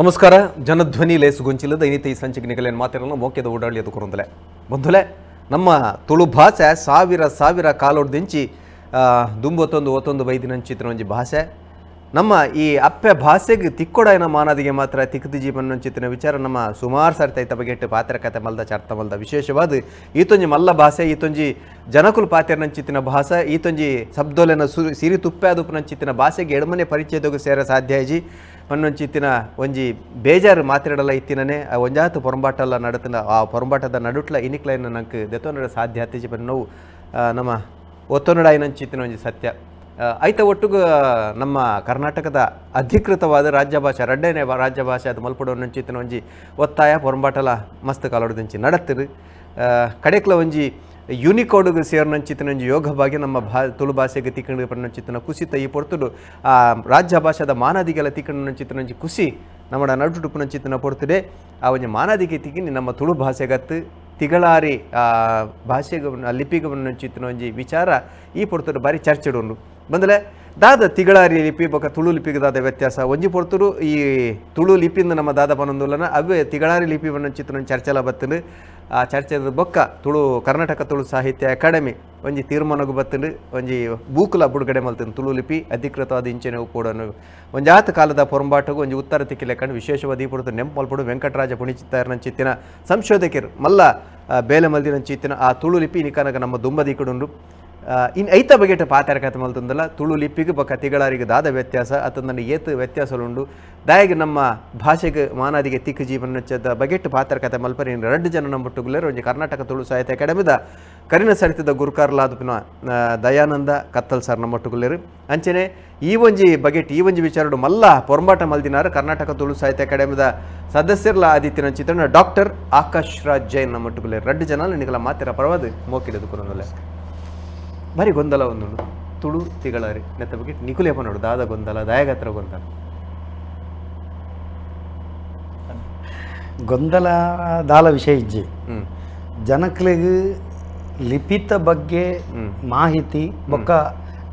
ನಮಸ್ಕಾರ. ಜನಧ್ವನಿ ಲೇಸು ಗೊಂಚಿಲ್ಲದ ಇನ್ನಿತ ಈ ಸಂಚಿಕೆ ಮಾತಿರಲ್ಲ ಮೋಕ್ಯದ ಓಡಾಡಲಿ ಅದು ಕೊರೊಂದಲೆ ಬಂಧುಲೆ ನಮ್ಮ ತುಳು ಭಾಷೆ ಸಾವಿರ ಸಾವಿರ ಕಾಲೊಡ್ದಿಂಚಿ ದುಂಬೊತ್ತೊಂದು ಒತ್ತೊಂದು ಬೈದಿನಂಚಿತ್ರ ಒಂಜಿ ಭಾಷೆ. ನಮ್ಮ ಈ ಅಪ್ಪೆ ಭಾಷೆಗೆ ತಿಕ್ಕೊಡಾಯನ ಮಾನದಿಗೆ ಮಾತ್ರ ತಿಕ್ಕದ ಜೀವನ ಚಿತ್ತಿನ ವಿಚಾರ ನಮ್ಮ ಸುಮಾರು ಸಾರಿ ತೈತ ಬಗೆಟ್ಟು ಪಾತ್ರ ಕತೆ ಮಲ್ದ ಚರ್ತ ಮಲ್ದ. ವಿಶೇಷವಾದ ಈತೊಂಜಿ ಮಲ್ಲ ಭಾಷೆ, ಈತೊಂಜಿ ಜನಕುಲು ಪಾತೆರ್ನಂಚಿತ್ತಿನ ಭಾಷೆ, ಈತೊಂಜಿ ಶಬ್ದೋಲೆನ ಸಿರಿ ತುಪ್ಪೆ ಭಾಷೆಗೆ ಎಡಮನೆ ಪರಿಚಯದಾಗ ಸೇರ ಸಾಧ್ಯ ಇಜ್ಜಿ ಪನ್ನೊಂಚಿತ್ತಿನ ಒಂಜಿ ಬೇಜಾರು ಮಾತಿರಡಲ್ಲ ಇತ್ತಿನೇ ಆ ಒಂಜಾತು ಪೊರಂಬಾಟಲ್ಲ ನಡತಿನ ಆ ಪೊರಂಬಾಟದ ನಡುಟ್ಲ ಇನಿಕ್ಲೈನ ನಂಗೆ ದೆತ್ತೊಂಡ ಸಾಧ್ಯ ಅತ್ತಿಜಿ ಪನ್ನೋವು ನಮ್ಮ ಒತ್ತೊಂಡಾಯಿನಂಚಿತ್ತಿನ ಒಂಜಿ ಸತ್ಯ. ಐತ ಒಟ್ಟುಗು ನಮ್ಮ ಕರ್ನಾಟಕದ ಅಧಿಕೃತವಾದ ರಾಜ್ಯ ಭಾಷೆ ರಡ್ಡನೇ ರಾಜ್ಯ ಭಾಷೆ ಅದು ಮಲ್ಪಡೋನಂಚಿತ್ತಿನ ಒಂಜಿ ಒತ್ತಾಯ ಪೊರಂಬಾಟಲ ಮಸ್ತ್ ಕಾಲೊಡ್ದಿಂಚಿ ನಡತ್ತಿರು. ಕಡೆಕ್ಲ ಒಂಜಿ ಯೂನಿಕೋಡ್ಗೆ ಸೇರಿನಂಚಿತ್ತಿನ ಒಂಜಿ ಯೋಗ ಭಾಗ್ಯ ನಮ್ಮ ತುಳು ಭಾಷೆಗೆ ತಿಕ್ಕಂಡು ಪನ್ನಂಚಿತ್ತಿನ ಕುಸಿತ ಈ ಪೊರ್ತುಡು ಆ ರಾಜ್ಯ ಭಾಷೆದ ಮಾನದಿಗೆಲ್ಲ ತಿಕ್ಕಂಡು ಒಂಜಿ ಕುಸಿ ನಮ್ಮ ನಡುಟುಪುನಂಚಿತ್ತಿನ ಪೊರ್ತುಡೆ ಆ ಒಂಜಿ ಮಾನದಿಗೆ ತಿಕ್ಕಿ ನಮ್ಮ ತುಳು ಭಾಷೆಗತ್ತು ತಿಗಳಾರಿ ಭಾಷೆಗೆ ಲಿಪಿಗೆ ಬನ್ನಂಚಿತ್ತಿನ ಒಂಜಿ ವಿಚಾರ ಈ ಪೊರ್ತುಡು ಬಾರಿ ಚರ್ಚೆಡುಂಡು. ಬಂದಲೆ ದಾದ ತಿಗಳಾರಿ ಲಿಪಿ ಬೊಕ ತುಳು ಲಿಪಿಗೆ ದಾದ ವ್ಯತ್ಯಾಸ ಒಂಜಿ ಪೊರ್ತುಡು ಈ ತುಳು ಲಿಪಿಯಿಂದ ನಮ್ಮ ದಾದ ಪನೊಂದುಲ್ಲನ ಅವೇ ತಿಗಳಾರಿ ಲಿಪಿ ಬನ್ನಂಚಿತ್ತಿನ ಚರ್ಚೆಲ ಬತ್ತುಂಡು. ಆ ಚರ್ಚೆದ ಬೊಕ್ಕ ತುಳು ಕರ್ನಾಟಕ ತುಳು ಸಾಹಿತ್ಯ ಅಕಾಡೆಮಿ ಒಂಜಿ ತೀರ್ಮಾನಗು ಬತ್ತುಂಡು, ಒಂಜಿ ಬೂಕುಲ ಬುಡುಗಡೆ ಮಲ್ತಂದು ತುಳು ಲಿಪಿ ಅಧಿಕೃತವಾದ ಇಂಚೆನೆ ಉಪ್ಪೋಡನು ಒಂಜಾತ ಕಾಲದ ಪೊರಂಬಾಟಗು ಒಂಜಿ ಉತ್ತರ ತಿಕ್ಕಿಲೆಕ್ಕಂಡು ವಿಶೇಷವಾದ ಈ ಪೊರ್ತು ನೆಂಪಲ್ಪಡು ವೆಂಕಟರಾಜ ಪುಣಿಚಿತ್ತಾರನಂಚಿತ್ತಿನ ಸಂಶೋಧಕರು ಮಲ್ಲ ಬೇಲೆ ಮಲ್ದಿನಂಚಿತ್ತಿನ ಆ ತುಳು ಲಿಪಿ ನಿಕನಗ ನಮ್ಮ ದುಂಬದಿಕ್ಕಡುಂಡು. ಇನ್ನು ಐತ ಬಗೆಟ ಪಾತ್ರ ಕತೆ ಮಲ್ತಂದಲ್ಲ ತುಳು ಲಿಪಿಗೆ ಬೊಕ್ಕ ತಿಗಳಾರಿಗೆ ದಾದ ವ್ಯತ್ಯಾಸ ಅತಂದನ್ನು ಏತು ವ್ಯತ್ಯಾಸಲುಂಡು ದಾಯಿಗೆ ನಮ್ಮ ಭಾಷೆಗೆ ಮಾನಾದಿಗೆ ತಿಕ್ಕು ಜೀವನ ಬಗೆಟ್ಟು ಪಾತ್ರ ಕತೆ ಮಲ್ಪರಿ ಇನ್ನು ರಡ್ಡು ಜನ ನಮ್ಮ ಟುಗ್ಲೇರು ಒಂಜಿ ಕರ್ನಾಟಕ ತುಳು ಸಾಹಿತ್ಯ ಅಕಾಡೆಮಿದ ಕರಿನ ಸರಿತದ ಗುರುಕಾರ್ಲಾದ ದಯಾನಂದ ಕತ್ತಲ್ ಸರ್ ನಮ್ಮ ಟುಗ್ಲೇರು. ಅಂಚನೆ ಈ ಒಂಜಿ ಬಗೆಟ್ ಈ ಒಂಜಿ ವಿಚಾರಡು ಮಲ್ಲ ಪೊರಂಬಾಟ ಮಲ್ದಿನಾರು ಕರ್ನಾಟಕ ತುಳು ಸಾಹಿತ್ಯ ಅಕಾಡೆಮಿದ ಸದಸ್ಯರ್ಲ ಆದಿತ್ಯನ ಚಿತ್ರಣ ಡಾಕ್ಟರ್ ಆಕಾಶ್ ರಾಜ್ ಜೈನ್ ನಮ್ಮ ಟುಗ್ಲೇರು. ರಡ್ಡು ಜನ ನಿಗಲ ಮಾತಿರ ಪರವಾದ ಮೋಕಿಡದು ಕುರಂದಲೆ ಬಾರಿ ಗೊಂದಲ ಒಂದುಂಡು ತುಳು ತಿಗಳಾರಿ ನೆತ್ತ ಬಗ್ಗೆ ನಿಕುಲೇಪ ನೋಡು ದಾದ ಗೊಂದಲ ದಾಯಗತ್ರ ಗೊಂದಲ ಗೊಂದಲ ದಾಲ ವಿಷಯ ಇಜ್ಜಿ. ಜನಕ್ಲೆಗ್ ಲಿಪಿತ ಬಗ್ಗೆ ಮಾಹಿತಿ ಬೊಕ್ಕ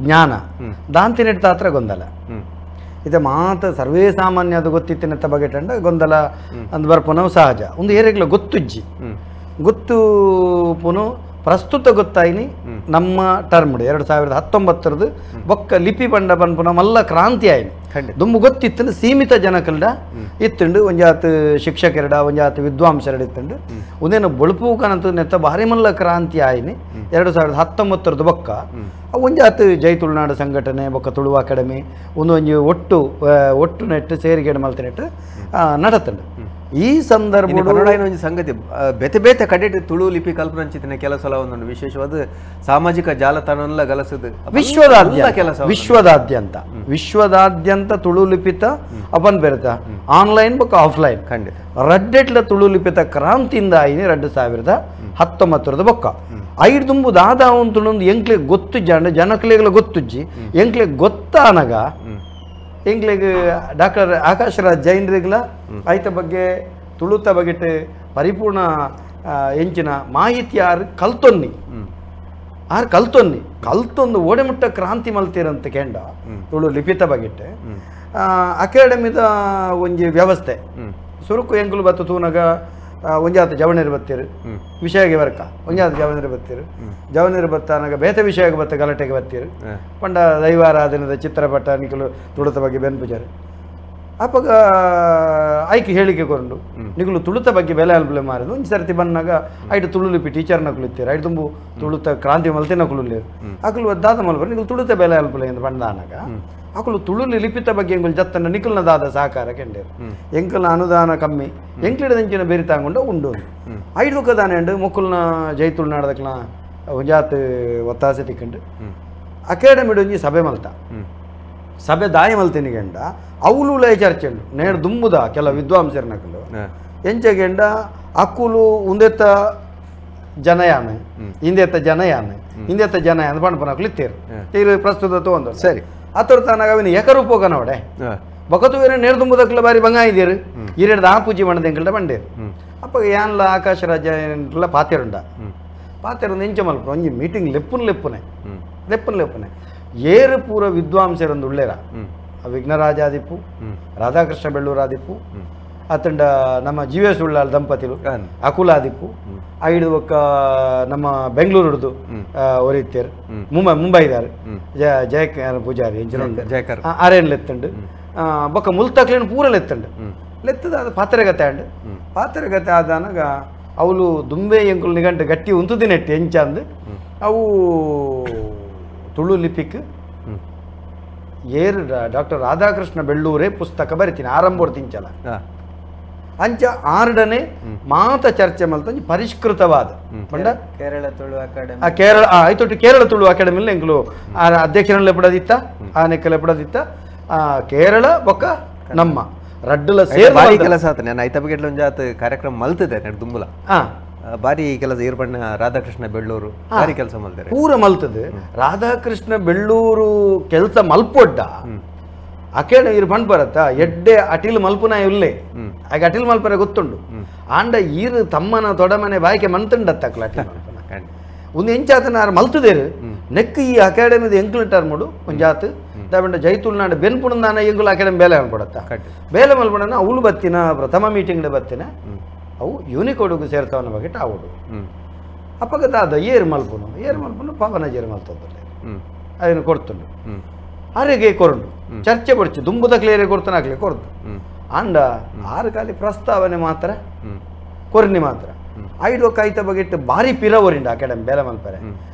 ಜ್ಞಾನ ದಾಂತಿನೆಟ್ಟ ಹತ್ರ ಗೊಂದಲ ಇದೆ ಮಾತ ಸರ್ವೇ ಸಾಮಾನ್ಯ ಅದು ಗೊತ್ತಿತ್ತಿನೆತ್ತ ಬಗ್ಗೆ ಟಂಡ ಗೊಂದಲ ಅಂದ್ ಬರ್ಪುನವು ಸಹಜ. ಒಂದು ಏರಿಗ್ಲ ಗೊತ್ತುಜ್ಜಿ ಗೊತ್ತು ಪುನು ಪ್ರಸ್ತುತ ಗೊತ್ತಾಯಿನಿ ನಮ್ಮ ಟರ್ಮ್ 2019 ಬೊಕ್ಕ ಲಿಪಿ ಬಂಡ ಪನ್ಪುನ ಮಲ್ಲ ಕ್ರಾಂತಿ ಆಯ್ನಿ. ದುಂಬು ಗೊತ್ತಿತ್ತು ಸೀಮಿತ ಜನಕಲ್ಡ ಇತ್ತುಂಡು ಒಂಜಾತ್ ಶಿಕ್ಷಕರಡ ಒಂಜಾತ್ ವಿದ್ವಾಂಸರಡ ಇತ್ತುಂಡು ಒಂದೇನು ಬೊಳುಪು ಕನಂತು ನೆತ್ತ ಭಾರಿ ಮಲ್ಲ ಕ್ರಾಂತಿ ಆಯ್ನಿ 2019 ಬೊಕ್ಕ ಒಂಜಾತ್ ಜೈ ತುಳುನಾಡು ಸಂಘಟನೆ ಬೊಕ್ಕ ತುಳು ಅಕಾಡೆಮಿ ಒಂದು ಒಂಜಿ ಒಟ್ಟು ಒಟ್ಟು ನೆಟ್ಟು ಸೇರಿಗೆಡೆ ಮಲ್ತಿನೆಟ್ಟು ನಡತುಂಡು. ಈ ಸಂದರ್ಭ ಒಂಜಿ ಸಂಗತಿ ಬೇತೆ ಬೇತೆ ಕಡೆಟ್ ತುಳು ಲಿಪಿ ಕಲ್ಪನಂಚಿತ್ತಿನ ಕೆಲಸ ಒಂದೊಂದು ವಿಶೇಷವಾದ ಸಾಮಾಜಿಕ ಜಾಲತಾಣ ಗಲಸದು ವಿಶ್ವದಾದ್ಯಂತ ವಿಶ್ವದಾದ್ಯಂತ ವಿಶ್ವದಾದ್ಯಂತ ತುಳು ಲಿಪಿತ ಅಪನ್ ಬೆರೆತ ಆನ್ಲೈನ್ ಬೊಕ್ಕ ಆಫ್ಲೈನ್ ಖಂಡಿತ ರಡ್ಡೆಟ್ಲ ತುಳು ಲಿಪಿತ ಕ್ರಾಂತಿಯಿಂದ ಆಯ್ನಿ 2019 ಬೊಕ್ಕ ಐದು ದುಂಬು ದಾದ ತುಳುಂದು ಎಂಕ್ಲೆ ಗೊತ್ತು ಜನ ಜನಕ್ಲೆಗ್ಲ ಗೊತ್ತುಜ್ಜಿ ಎಂಕ್ಲೆ ಗೊತ್ತಾನಗ ಎಂಕ್ಲೆಗ್ ಡಾಕ್ಟರ್ ಆಕಾಶರಾಜ್ ಜೈನ್ರಿಗ್ಲ ಐತ ಬಗ್ಗೆ ತುಳುತ ಬಗೆಟ್ ಪರಿಪೂರ್ಣ ಎಂಚಿನ ಮಾಹಿತಿ ಆರು ಕಲ್ತೊನ್ನಿ ಆರು ಕಲ್ತೊನ್ನಿ ಕಲ್ತೊಂದು ಓಡೆಮುಟ್ಟ ಕ್ರಾಂತಿ ಮಲ್ತೀರಂತ ಕೆಂಡ ತುಳು ಲಿಪಿತ ಬಗೆಟ್ ಅಕಾಡೆಮಿದ ಒಂಜಿ ವ್ಯವಸ್ಥೆ ಸುರುಕು ಎಂಕುಲು ಬತ್ತು ತೂನಗ ಒಂಜಾತ ಜವಣರು ಬತ್ತೀರು ವಿಷಯಗೆ ವರ್ಕ ಒಂಜಾತ ಜವಣರು ಬತ್ತೀರು ಜವಣರು ಬತ್ತಾನಗ ಬೇತೆ ವಿಷಯಕ್ಕೆ ಬತ್ತ ಗಲಾಟೆಗೆ ಬತ್ತೀರು ಪಂಡ ದೈವಾರಾಧನದ ಚಿತ್ರಪಟ ನಿಕಲು ತುಳುತ ಬಗ್ಗೆ ಬೆನ್ಪುಜಾರು ಅಪ್ಪಗ ಆಯ್ಕೆ ಹೇಳಿಕೆ ಕೊಂಡು ನಿಕಲು ತುಳುತ ಬಗ್ಗೆ ಬೆಲೆ ಅಲ್ಪಲೆ ಮಾರಿದು ಒಂಜಿ ಸರ್ತಿ ಬಂದಾಗ ಐಟು ತುಳು ಲಿಪಿ ಟೀಚರ್ ನಕುಲಿತ್ತೀರು ಐಟು ತುಂಬು ತುಳುತ ಕ್ರಾಂತಿ ಮಲ್ತೆ ನಕುಲಿರು ಅಕಲು ದಾದ ಮಲ್ಪರು ನಿಕಲು ತುಳುತ ಬೆಲೆ ಅಲ್ಪಲೆ ಎಂದು ಬಂದಾನಗ ಅಕಲು ತುಳು ಲಿಪಿತ ಬಗ್ಗೆ ಎಂಕುಲು ಜತ್ತನ ನಿಕಲ್ನ ದಾದ ಸಹಕಾರ ಕೆಂಡೇರು ಎಂಕಲ್ನ ಅನುದಾನ ಕಮ್ಮಿ ಎಂಕ್ಲಿಡದಂಚಿನ ಬೇರೆ ತಾಂಗೊಂಡ ಉಂಡು ಐದು ದಾನೆ ಉಂಡು ಮೊಕ್ಕಲ್ನ ಜೈ ತುಳುನಾಡದಕ್ಲ ಒಂಜಾತ್ ಒತ್ತಾಸೆ ತಿಕ್ಕಂಡು ಅಕಾಡೆಮಿಡ್ ಒಂಜಿ ಸಭೆ ಮಲ್ತ ಸಭೆ ದಾಯ ಮಲ್ತಿನಿ ಗಂಡ ಅವಳು ಚರ್ಚೆ ಉಂಡು ನೇರು ದುಂಬುದ ಕೆಲ ವಿದ್ವಾಂಸರ ನಕಲು ಎಂಚೆಗೆಂಡ ಅಕ್ಕುಲು ಉಂದೆತ್ತ ಜನಯಾನ ಹಿಂದೆತ್ತ ಜನಯಾನ ಹಿಂದೆತ್ತ ಜನಯಾನ ಪಣಪನಕುಲು ಇತ್ತೀರು ತೀರು ಪ್ರಸ್ತುತ ತಗೊಂಡು ಸರಿ ಆತೊರು ತಾನಾಗ ಅವಿನ ಏಕರೂಪೋಗ ನೋಡೆ ಬೊಕತುವೇನ ನೇರು ದುಂಬುದಕ್ಲ ಬಾರಿ ಬಂಗ ಇದ್ದೀರು ಈರೆಡ್ದು ಆ ಪೂಜೆ ಮಣದ ಎಂಕಲ್ಡ ಬಂಡೇರು ಅಪ್ಪ ಯಾನ್ಲ ಆಕಾಶ ರಾಜ ಪಾತೆರುಂಡ ಪಾತೆರುಂದು ಎಂಚ ಮಲ್ಪ ಒಂಜಿ ಮೀಟಿಂಗ್ ಲೆಪ್ಪುನ ಲೆಪ್ಪುನೆ ಲೆಪ್ಪುನ ಲೆಪ್ಪುನೆ ಏರು ಪೂರ ವಿದ್ವಾಂಸರೊಂದು ಉಳ್ಳೇರ ವಿಘ್ನರಾಜಾದಿಪ್ಪು, ರಾಧಾಕೃಷ್ಣ ಬೆಳ್ಳೂರಾದಿಪ್ಪು, ಅತ್ತಂಡ ನಮ್ಮ G V S Ullal ದಂಪತಿಲು ಅಕುಲಾದಿಪ್ಪು, ಐದು ಒಕ್ಕ ನಮ್ಮ ಬೆಂಗಳೂರುಡ್ದು ಒರಿತ್ತೇರು, ಮುಂಬೈದಾರು ಜಯಕರ್ ಪೂಜಾರಿ ಜಯಕರ್ ಆರೇನ್ ಲೆತ್ತಂಡು, ಬೊಕ್ಕ ಮುಲ್ತಕ್ಲೇನು ಪೂರ ಲೆತ್ತಂಡು. ಲೆತ್ತದ ಅದು ಪಾತ್ರೆಗತೆ ಅಂಡು ಪಾತ್ರೆಗತೆ ಆದಾನಾಗ ಅವಳು ದುಂಬೆ ಎಂಕುಲು ನಿಗಂಟು ಗಟ್ಟಿ ಉಂತುದಿನೆಟ್ಟಿ ಎಂಚಂದು ಅವು ತುಳು ಲಿಪಿಕ್ ಏರು ಡಾಕ್ಟರ್ ರಾಧಾಕೃಷ್ಣ ಬೆಳ್ಳೂರೇ ಪುಸ್ತಕ ಬರಿತೀನಿ ಆರಂಭೋಡ್ ತಿಂಚಲ ಅಂಚ ಆರ್ಡನೆ ಮಾತ ಚರ್ಚೆ ಮಲ್ತಂಜಿ ಪರಿಷ್ಕೃತವಾದ ಪಂಡ ಕೇರಳ ತುಳು ಅಕಾಡೆಮಿ ಆ ಕೇರಳ ಆಯ್ತೊಟ್ಟು ಕೇರಳ ತುಳು ಅಕಾಡೆಮಿಲಿ ಎಂಕುಲು ಆ ಅಧ್ಯಕ್ಷರನ್ನ ಪಡದಿತ್ತ ಆ ನೆಕ್ಕಲೆ ಪಡದಿತ್ತ ಆ ಕೇರಳ ಬೊಕ್ಕ ನಮ್ಮ ರಡ್ಡುಲ ಸೇರಿ ಬಾರಿ ಕೆಲಸ ಆತ. ನಾನು ಐತ ಬಗೆಟ್ಲ ಒಂಜಾತ್ ಕಾರ್ಯಕ್ರಮ ಮಲ್ತಿದೆ ದುಂಬುಲ ಬಾರಿ ಕೆಲಸ ಈರ್ಬಣ್ಣ ರಾಧಾಕೃಷ್ಣ ಬೆಳ್ಳೂರು ಬಾರಿ ಕೆಲಸ ಮಲ್ತಾರೆ ಪೂರ ಮಲ್ತದೆ. ರಾಧಾಕೃಷ್ಣ ಬೆಳ್ಳೂರು ಕೆಲಸ ಮಲ್ಪೊಡ್ಡ ಅಕೇಡ ಇರ್ ಬಂಡ್ ಬರತ್ತ ಎಡ್ಡೆ ಅಟಿಲ್ ಮಲ್ಪುನ ಇಲ್ಲೇ ಆಗ ಅಟಿಲ್ ಮಲ್ಪರೆ ಗೊತ್ತುಂಡು ಆಂಡ ಈರು ತಮ್ಮನ ತೊಡಮನೆ ಬಾಯ್ಕೆ ಮನ್ತುಂಡತ್ತಕ್ಲ ಅಟಿಲ್ ಮಲ್ಪನ ಒಂದು ಎಂಚಾತನ ಆರು ಮಲ್ತದೇರು ನೆಕ್ ಈ ಅಕಾಡೆಮಿದ ಎಂಕುಲಿಟ್ಟಾರ್ ಮೂಡು ಒಂಜಾತ್ ದಾಬಂಡ ಜೈತುಲ್ನಾಡು ಬೆನ್ಪುಣಂದಾನ ಎಂಕುಲು ಅಕಾಡೆಮಿ ಬೇಲೆ ಅನ್ಕೊಡತ್ತ ಬೇಲೆ ಮಲ್ಪಡನ ಅವಳು ಬತ್ತಿನ ಪ್ರಥಮ ಮೀಟಿಂಗ್ ಬತ್ತಿನ ಅವು ಯೂನಿಕೋಡುಗು ಸೇರ್ತಾವನ ಬಗ್ಗೆ ಆವಡು ಅಪ್ಪಗದಾದ ಏರು ಮಲ್ಪುನು ಏರು ಮಲ್ಪುನು ಪವನ ಜೇರು ಮಲ್ತೊಂದುಲ್ಲೆ ಅದನ್ನು ಕೊಡ್ತುಂಡು ಆರೆಗೆ ಕೊರಂಡು ಚರ್ಚೆ ಪಡ್ಚು ದುಂಬುದ ಕ್ಲಿಯರ್ ಕೊಡ್ತಾನೆ ಆಗ್ಲಿ ಕೊರ್ದು ಅಂಡ ಆರು ಖಾಲಿ ಪ್ರಸ್ತಾವನೆ ಮಾತ್ರ ಕೊರ್ನಿ ಮಾತ್ರ ಐದು ಕಾಯ್ತ ಬಗೆಟ್ಟು ಭಾರಿ ಪಿರವರಿಂಡ ಅಕಾಡೆಮಿ ಬೇಲೆ ಮಲ್ಪರೆ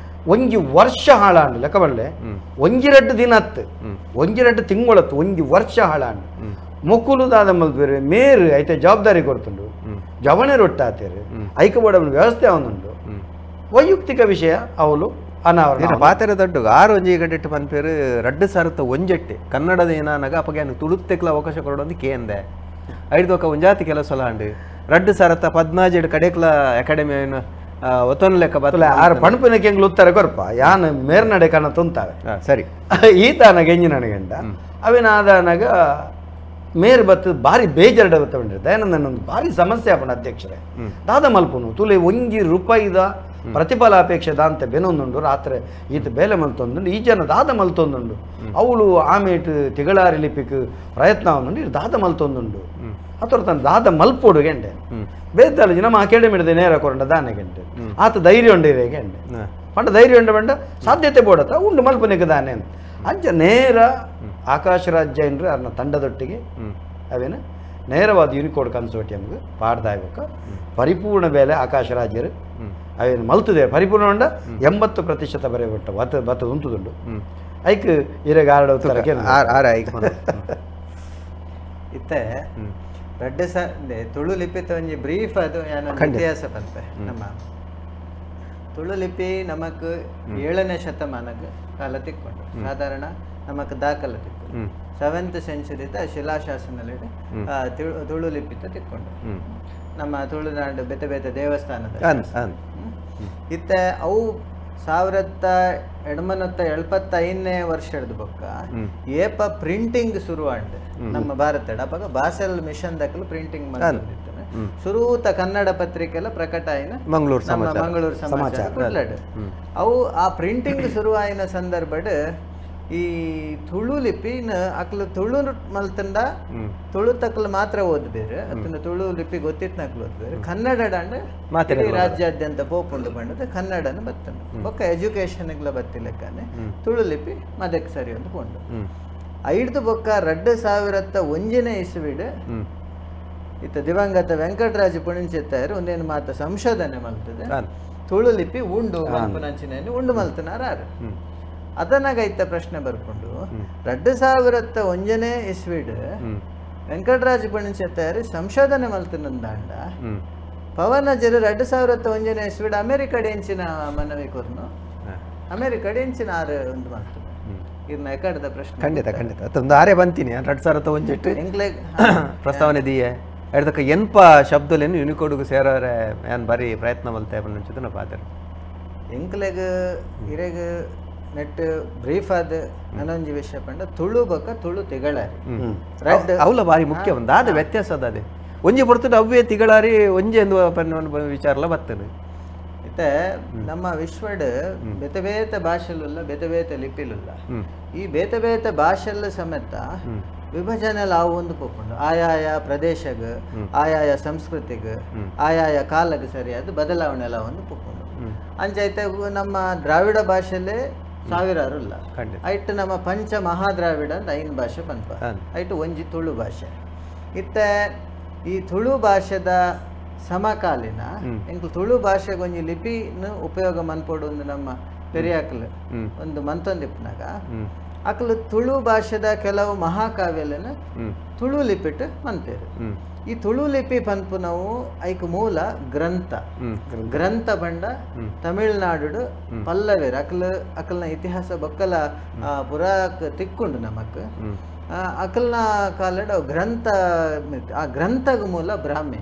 ಒಂಜಿ ವರ್ಷ ಹಾಳಾಂಡು ಲೆಕ್ಕ ಬಲ್ಲೆ ಒಂಜಿ ರಡ್ಡು ದಿನ ಹತ್ತು ಒಂಜಿ ರಡ್ಡು ತಿಂಗಳತ್ತು ಒಂಜಿ ವರ್ಷ ಹಾಳಾಂಡು ಮೊಕ್ಕುಲುದಾದ ಮಲ್ಪೇರು ಮೇರು ಐತೆ ಜವಾಬ್ದಾರಿ ಕೊಡ್ತುಂಡು ಜವಣೆ ರೊಟ್ಟಾತೇರು ಐಕ ಬೋಡವನ ವ್ಯವಸ್ಥೆ ಅವನುಂಡು ವೈಯಕ್ತಿಕ ವಿಷಯ ಅವಳು ಅನಾವರಣ ಪಾತ್ರೆ ದೊಡ್ಡ ಆರು ಒಂಜಿ ಗಡ್ಡೆಟ್ಟು ಪನ್ಪೇರು ರಡ್ಡು ಸಾರುತ್ತ ಒಂಜೆಟ್ಟೆ ಕನ್ನಡದ ಏನಾನಾಗ ಅಪ್ಪಗೆ ತುಳುತ್ತೆಕ್ಲ ಅವಕಾಶ ಕೊಡೋದು ಕೇಂದೆ ಐದು ಒಂಜಾತಿ ಕೆಲಸ ಅಂಡು ರಡ್ಡು ಸಾರತ್ತ ಪದ್ನಾಜೆಡ್ ಕಡೆಕ್ಲ ಅಕಾಡೆಮಿ ಏನು ಒತ್ತೊನ್ ಲೆಕ್ಕ ಬತ್ತಲ ಆರು ಪಣಪಿನ ಕೆಂಗ್ಲು ಉತ್ತರ ಕೊರ್ಪ ಯಾನ್ ಮೇರ್ನಡೆ ಕಣ ತುಂತಾವೆ ಸರಿ ಈತಾನ ಗೆಂಜಿ ನನಗಂಡ ಅವೇನಾದನಾಗ ಮೇರ್ ಬತ್ತು ಭಾರಿ ಬೇಜಾರ್ಡ ಬತ್ತ ದಯಾನಂದನೊಂದು ಭಾರಿ ಸಮಸ್ಯೆ ಆಪಣ ಅಧ್ಯಕ್ಷರೇ ದಾದ ಮಲ್ಪುನು ತುಲೆ ಒಂಜಿ ರೂಪಾಯಿದ ಪ್ರತಿಫಲಾಪೇಕ್ಷೆ ದಾಂತೆ ಬೆನೊಂದುಂಡು ರಾತ್ರಿ ಈತ ಬೇಲೆ ಮಲ್ತೊಂದುಂಡು ಈ ಜನ ದಾದ ಮಲ್ತೊಂದುಂಡು ಅವಳು ಆಮೇಟ್ ತಿಗಳಾರಿ ಲಿಪಿಕ್ ಪ್ರಯತ್ನ ಅವನುಂಡು ದಾದ ಮಲ್ತೊಂದುಂಡು ಅಥವಾ ತನ್ನ ದಾದ ಮಲ್ಪೋಡು ಗೆಂಡೆ ಬೇದ್ದಾಲ ನಮ್ಮ ಅಕಾಡೆಮಿ ಹಿಡಿದ ನೇರ ಕೊರಂಡ ದಾನೆ ಗೆಂಟೆ ಆತ ಧೈರ್ಯ ಉಂಡು ಇರೇ ಗೆಂಡೆ ಪಂಡ ಧೈರ್ಯ ಉಂಡು ಬಂಡ ಸಾಧ್ಯತೆ ಬೋಡತ್ತ ಉಂಡು ಮಲ್ಪನಿಗೆ ದಾನೆ ಅಂತ ಅಂಚ ನೇರ ಆಕಾಶ ರಾಜ್ಯ ಏನ್ರಿ ಅದನ್ನ ತಂಡದೊಟ್ಟಿಗೆ ಅವೇನು ನೇರವಾದ ಯೂನಿಕೋಡ್ ಕನ್ಸೋಟಿಯಮ್ಗೆ ಪಾಡ್ದಾಯ್ಬೇಕ ಪರಿಪೂರ್ಣ ಬೇಲೆ ಆಕಾಶ ರಾಜ್ಯರು ಅವೇನು ಮಲ್ತದೆ ಪರಿಪೂರ್ಣ ಉಂಡ 80% ಬರೆಯಬಿಟ್ಟ ಬತ್ತ ಬತ್ತದ ಉಂಟುದುಂಡು ಐಕ್ ಇರೆಗ ಆರಡ ಇತ್ತೆ ರಡ್ಡು ಸ ತುಳು ಲಿಪಿತ ಒಂಜಿ ಬ್ರೀಫ್ ಅದು ಇತಿಹಾಸ ಪಂಪೆ ನಮ್ಮ ತುಳು ಲಿಪಿ ನಮಕ್ 7ನೇ ಶತಮಾನಕ್ಕೆ ಕಾಲ ತಿಕ್ಕೊಂಡು ಸಾಧಾರಣ ನಮಕ್ ದಾಖಲೆ ತಿಕ್ಕೊಂಡು 7th ಸೆಂಚುರಿದ ಶಿಲಾಶಾಸನಲ್ಲಿ ತುಳು ಲಿಪಿತ ತಿಕ್ಕೊಂಡು ನಮ್ಮ ತುಳುನಾಡು ಬೇತೆ ಬೇತೆ ದೇವಸ್ಥಾನದ ಇತ್ತೆ ಅವು 1875ನೇ ವರ್ಷದ ಬೊಕ್ಕ ಏಪ ಪ್ರಿಂಟಿಂಗ್ ಶುರು ಆಂಡ್ ನಮ್ಮ ಭಾರತ ಅವಾಗ ಬಾಸೆಲ್ ಮಿಷನ್ ದಾಖಲು ಪ್ರಿಂಟಿಂಗ್ ಮಾಡ್ತಿರ್ತಾನೆ ಶುರೂತ ಕನ್ನಡ ಪತ್ರಿಕೆ ಎಲ್ಲ ಪ್ರಕಟ ಆಯ್ನ ಮಂಗಳೂರು ಮಂಗಳೂರು ಸಮಾಚಾರ ಕುಡ್ಲಡ್ ಅವು ಆ ಪ್ರಿಂಟಿಂಗ್ ಶುರುವಾಯಿನ ಸಂದರ್ಭಡ್ ಈ ತುಳು ಲಿಪಿನ ಅಕ್ಲು ತುಳು ಮಲ್ತಂಡ ತುಳು ತಕ್ಲು ಮಾತ್ರ ಓದ್ಬೇರು ಅದನ್ನ ತುಳು ಲಿಪಿ ಗೊತ್ತಿತ್ತು ಓದ್ಬೇರು ಕನ್ನಡ ದಾಂಡ ರಾಜ್ಯಾದ್ಯಂತ ಪೋಪುಂಡು ಬಂಡದ ಕನ್ನಡನ ಬತ್ತಂಡು ಬೊಕ್ಕ ಎಜುಕೇಶನ್ಗ್ಲ ಬತ್ತಿಲೆಕ್ಕನೆ ತುಳು ಲಿಪಿ ಮದಕ್ಕೆ ಸರಿ ಅಂತ ಪೋಂಡು ಐದು ಬೊಕ್ಕ 2001ನೇ ಇಸ್ವಿಡ್ ಇತ್ತ ದಿವಂಗತ ವೆಂಕಟರಾಜ ಪುಣಿಂಚಿತ್ತಾರು ಒಂದೇನು ಮಾತ ಸಂಶೋಧನೆ ಮಲ್ತದೆ ತುಳು ಲಿಪಿ ಉಂಡು ಮಲ್ಪುನಂಚಿನ ಉಂಡು ಮಲ್ತನಾರ ಅದನ್ನಾಗ ಇತ್ತ ಪ್ರಶ್ನೆ ಬರ್ಕೊಂಡು 2001ನೇ ಇಸ್ವಿಡ್ ವೆಂಕಟರಾಜ ಪುಣಿಂಚಿತ್ತಾರು ಸಂಶೋಧನೆ ಮಲ್ತನಂದಾಂಡ ಪವನ ಜರು 2001ನೇ ಇಸ್ವಿಡ್ ಅಮೆರಿಕಡೆ ಎಂಚಿನ ಮನವಿ ಕೊರ್ನು ಅಮೆರಿಕಡೆ ಎಂಚಿನ ಆರು ಒಂದು ಮಲ್ತದೆ ಇದನ್ನ ಎಕಡದ ಪ್ರಶ್ನೆ ಖಂಡಿತ ಖಂಡಿತ ಒಂದು ಆರೇ ಬಂತೀನಿ 2001 ಪ್ರಸ್ತಾವನೆ ದಿಯೆ ಎಡ್ದಕ್ಕ ಎನ್ಪ ಶಬ್ದಲೇನು ಯುನಿಕೋಡ್ಗೆ ಸೇರೋರೆ ಏನ್ ಬಾರಿ ಪ್ರಯತ್ನ ಮಲ್ತೆ ಪಂಚದನ ಪಾತ್ರ ಎಂಕ್ಲೆಗ್ ಇರೆಗ್ ನೆಟ್ ಬ್ರೀಫ್ ಆದ ನನೊಂಜಿ ವಿಷಯ ಪಂಡ ತುಳು ಬೊಕ್ಕ ತುಳು ತಿಗಳಾರಿ ಅವಲ ಬಾರಿ ಮುಖ್ಯ ಒಂದು ಆದ ವ್ಯತ್ಯಾಸ ಅದ ಅದೇ ಒಂಜಿ ಬರ್ತದೆ ಅವ್ವೇ ತಿಗಳಾರಿ ಒಂಜಿ ಎಂದು ವಿಚಾರಲ ಬರ್ತದೆ. ಇತ್ತೆ ನಮ್ಮ ವಿಶ್ವಡ್ ಬೇತೆ ಬೇತೆ ಭಾಷೆಲುಲ್ಲ, ಬೇತೆ ಬೇತೆ ಲಿಪಿಲುಲ್ಲ. ಈ ಬೇತೆ ಬೇತೆ ಭಾಷೆಲ್ಲ ಸಮೇತ ವಿಭಜನೆ ಒಂದು ಪೋಪುಂಡು. ಆಯಾಯ ಪ್ರದೇಶಗ್, ಆಯಾಯ ಸಂಸ್ಕೃತಿಗ್, ಆಯಾಯ ಕಾಲಕ್ಕೆ ಸರಿಯಾದ ಬದಲಾವಣೆ ಎಲ್ಲ ಒಂದು ಪೋಪುಂಡು. ಅಂಚೈತೆ ನಮ್ಮ ದ್ರಾವಿಡ ಭಾಷೆಲೇ ಸಾವಿರಾರು ಇಲ್ಲ. ಐಟ್ ನಮ್ಮ ಪಂಚ ಮಹಾದ್ರಾವಿಡ ಅಂತ 5 ಭಾಷೆ ಪನ್ಪ, ಐಟ್ ಒಂಜಿ ತುಳು ಭಾಷೆ. ಇತ್ತೆ ಈ ತುಳು ಭಾಷೆದ ಸಮಕಾಲೀನ ಎಂಕ್ ತುಳು ಭಾಷೆಗೆ ಒಂಜಿ ಲಿಪಿನ ಉಪಯೋಗ ಮನ್ಪೊಡು ಒಂದು ನಮ್ಮ ಪೆರಿಯಾಕ್ಲು ಒಂದು ಮಂತೊಂದಿಪ್ಪನಾಗ ಅಕ್ಲು ತುಳು ಭಾಷೆದ ಕೆಲವು ಮಹಾಕಾವ್ಯಲನ್ನು ತುಳು ಲಿಪಿಟ್ ಮನ್ಪೇರು. ಈ ತುಳು ಲಿಪಿ ಪನ್ಪು ನಾವು ಐಕ್ ಮೂಲ ಗ್ರಂಥ, ಗ್ರಂಥ ಬಂಡ ತಮಿಳ್ನಾಡು ಪಲ್ಲವೇರು ಅಕ್ಲು ಅಕಲ್ನ ಇತಿಹಾಸ ಬೊಕ್ಕಲ ಪುರಾಕ್ ತಿಕ್ಕೊಂಡು ನಮಕ್ ಅಕಲ್ನ ಕಾಲಡ್ ಗ್ರಂಥ, ಆ ಗ್ರಂಥಗ ಮೂಲ ಬ್ರಾಹ್ಮಿ,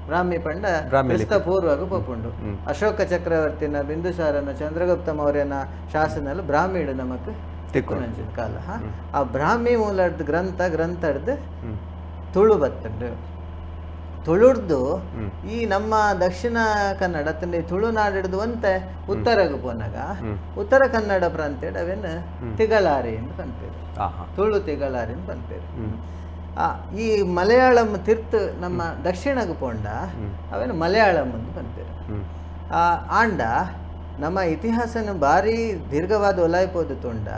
ಬ್ರಾಹ್ಮಿ ಪಂಡ ಕ್ರಿಸ್ತ ಪೂರ್ವಗ ಪೋಪುಂಡು. ಅಶೋಕ ಚಕ್ರವರ್ತಿನ, ಬಿಂದುಸಾರನ, ಚಂದ್ರಗುಪ್ತ ಮೌರ್ಯನ ಶಾಸನ ಬ್ರಾಹ್ಮೀಡು ನಮಕ್ ತಿಕ್ಕು ಕಾಲ. ಆ ಬ್ರಾಹ್ಮಿ ಮೂಲದ ಗ್ರಂಥ, ಗ್ರಂಥಡ್ದು ತುಳು ಬತ್ತುಂಡು. ತುಳುಡ್ದು ಈ ನಮ್ಮ ದಕ್ಷಿಣ ಕನ್ನಡ ತಂದೆ ತುಳುನಾಡಿಡ್ದು ಒಂತೆ ಉತ್ತರಗು ಪೋನಾಗ ಉತ್ತರ ಕನ್ನಡ ಪ್ರಾಂತ್ಯಡ್ ಅವೇನು ತಿಗಳಾರಿ ಅಂತ ಪನ್ಪೇರು, ತುಳು ತಿಗಳಾರಿ ಅಂತ ಪನ್ಪೇರು. ಈ ಮಲಯಾಳಂ ತಿರ್ತು ನಮ್ಮ ದಕ್ಷಿಣಗು ಪೋಂಡ ಅವೇನು ಮಲಯಾಳಂ ಅಂತ ಪನ್ಪೇರು. ಆಂಡ ನಮ್ಮ ಇತಿಹಾಸನ ಭಾರಿ ದೀರ್ಘವಾದ ಒಲಾಯ್ಪೋದು ತೊಂಡ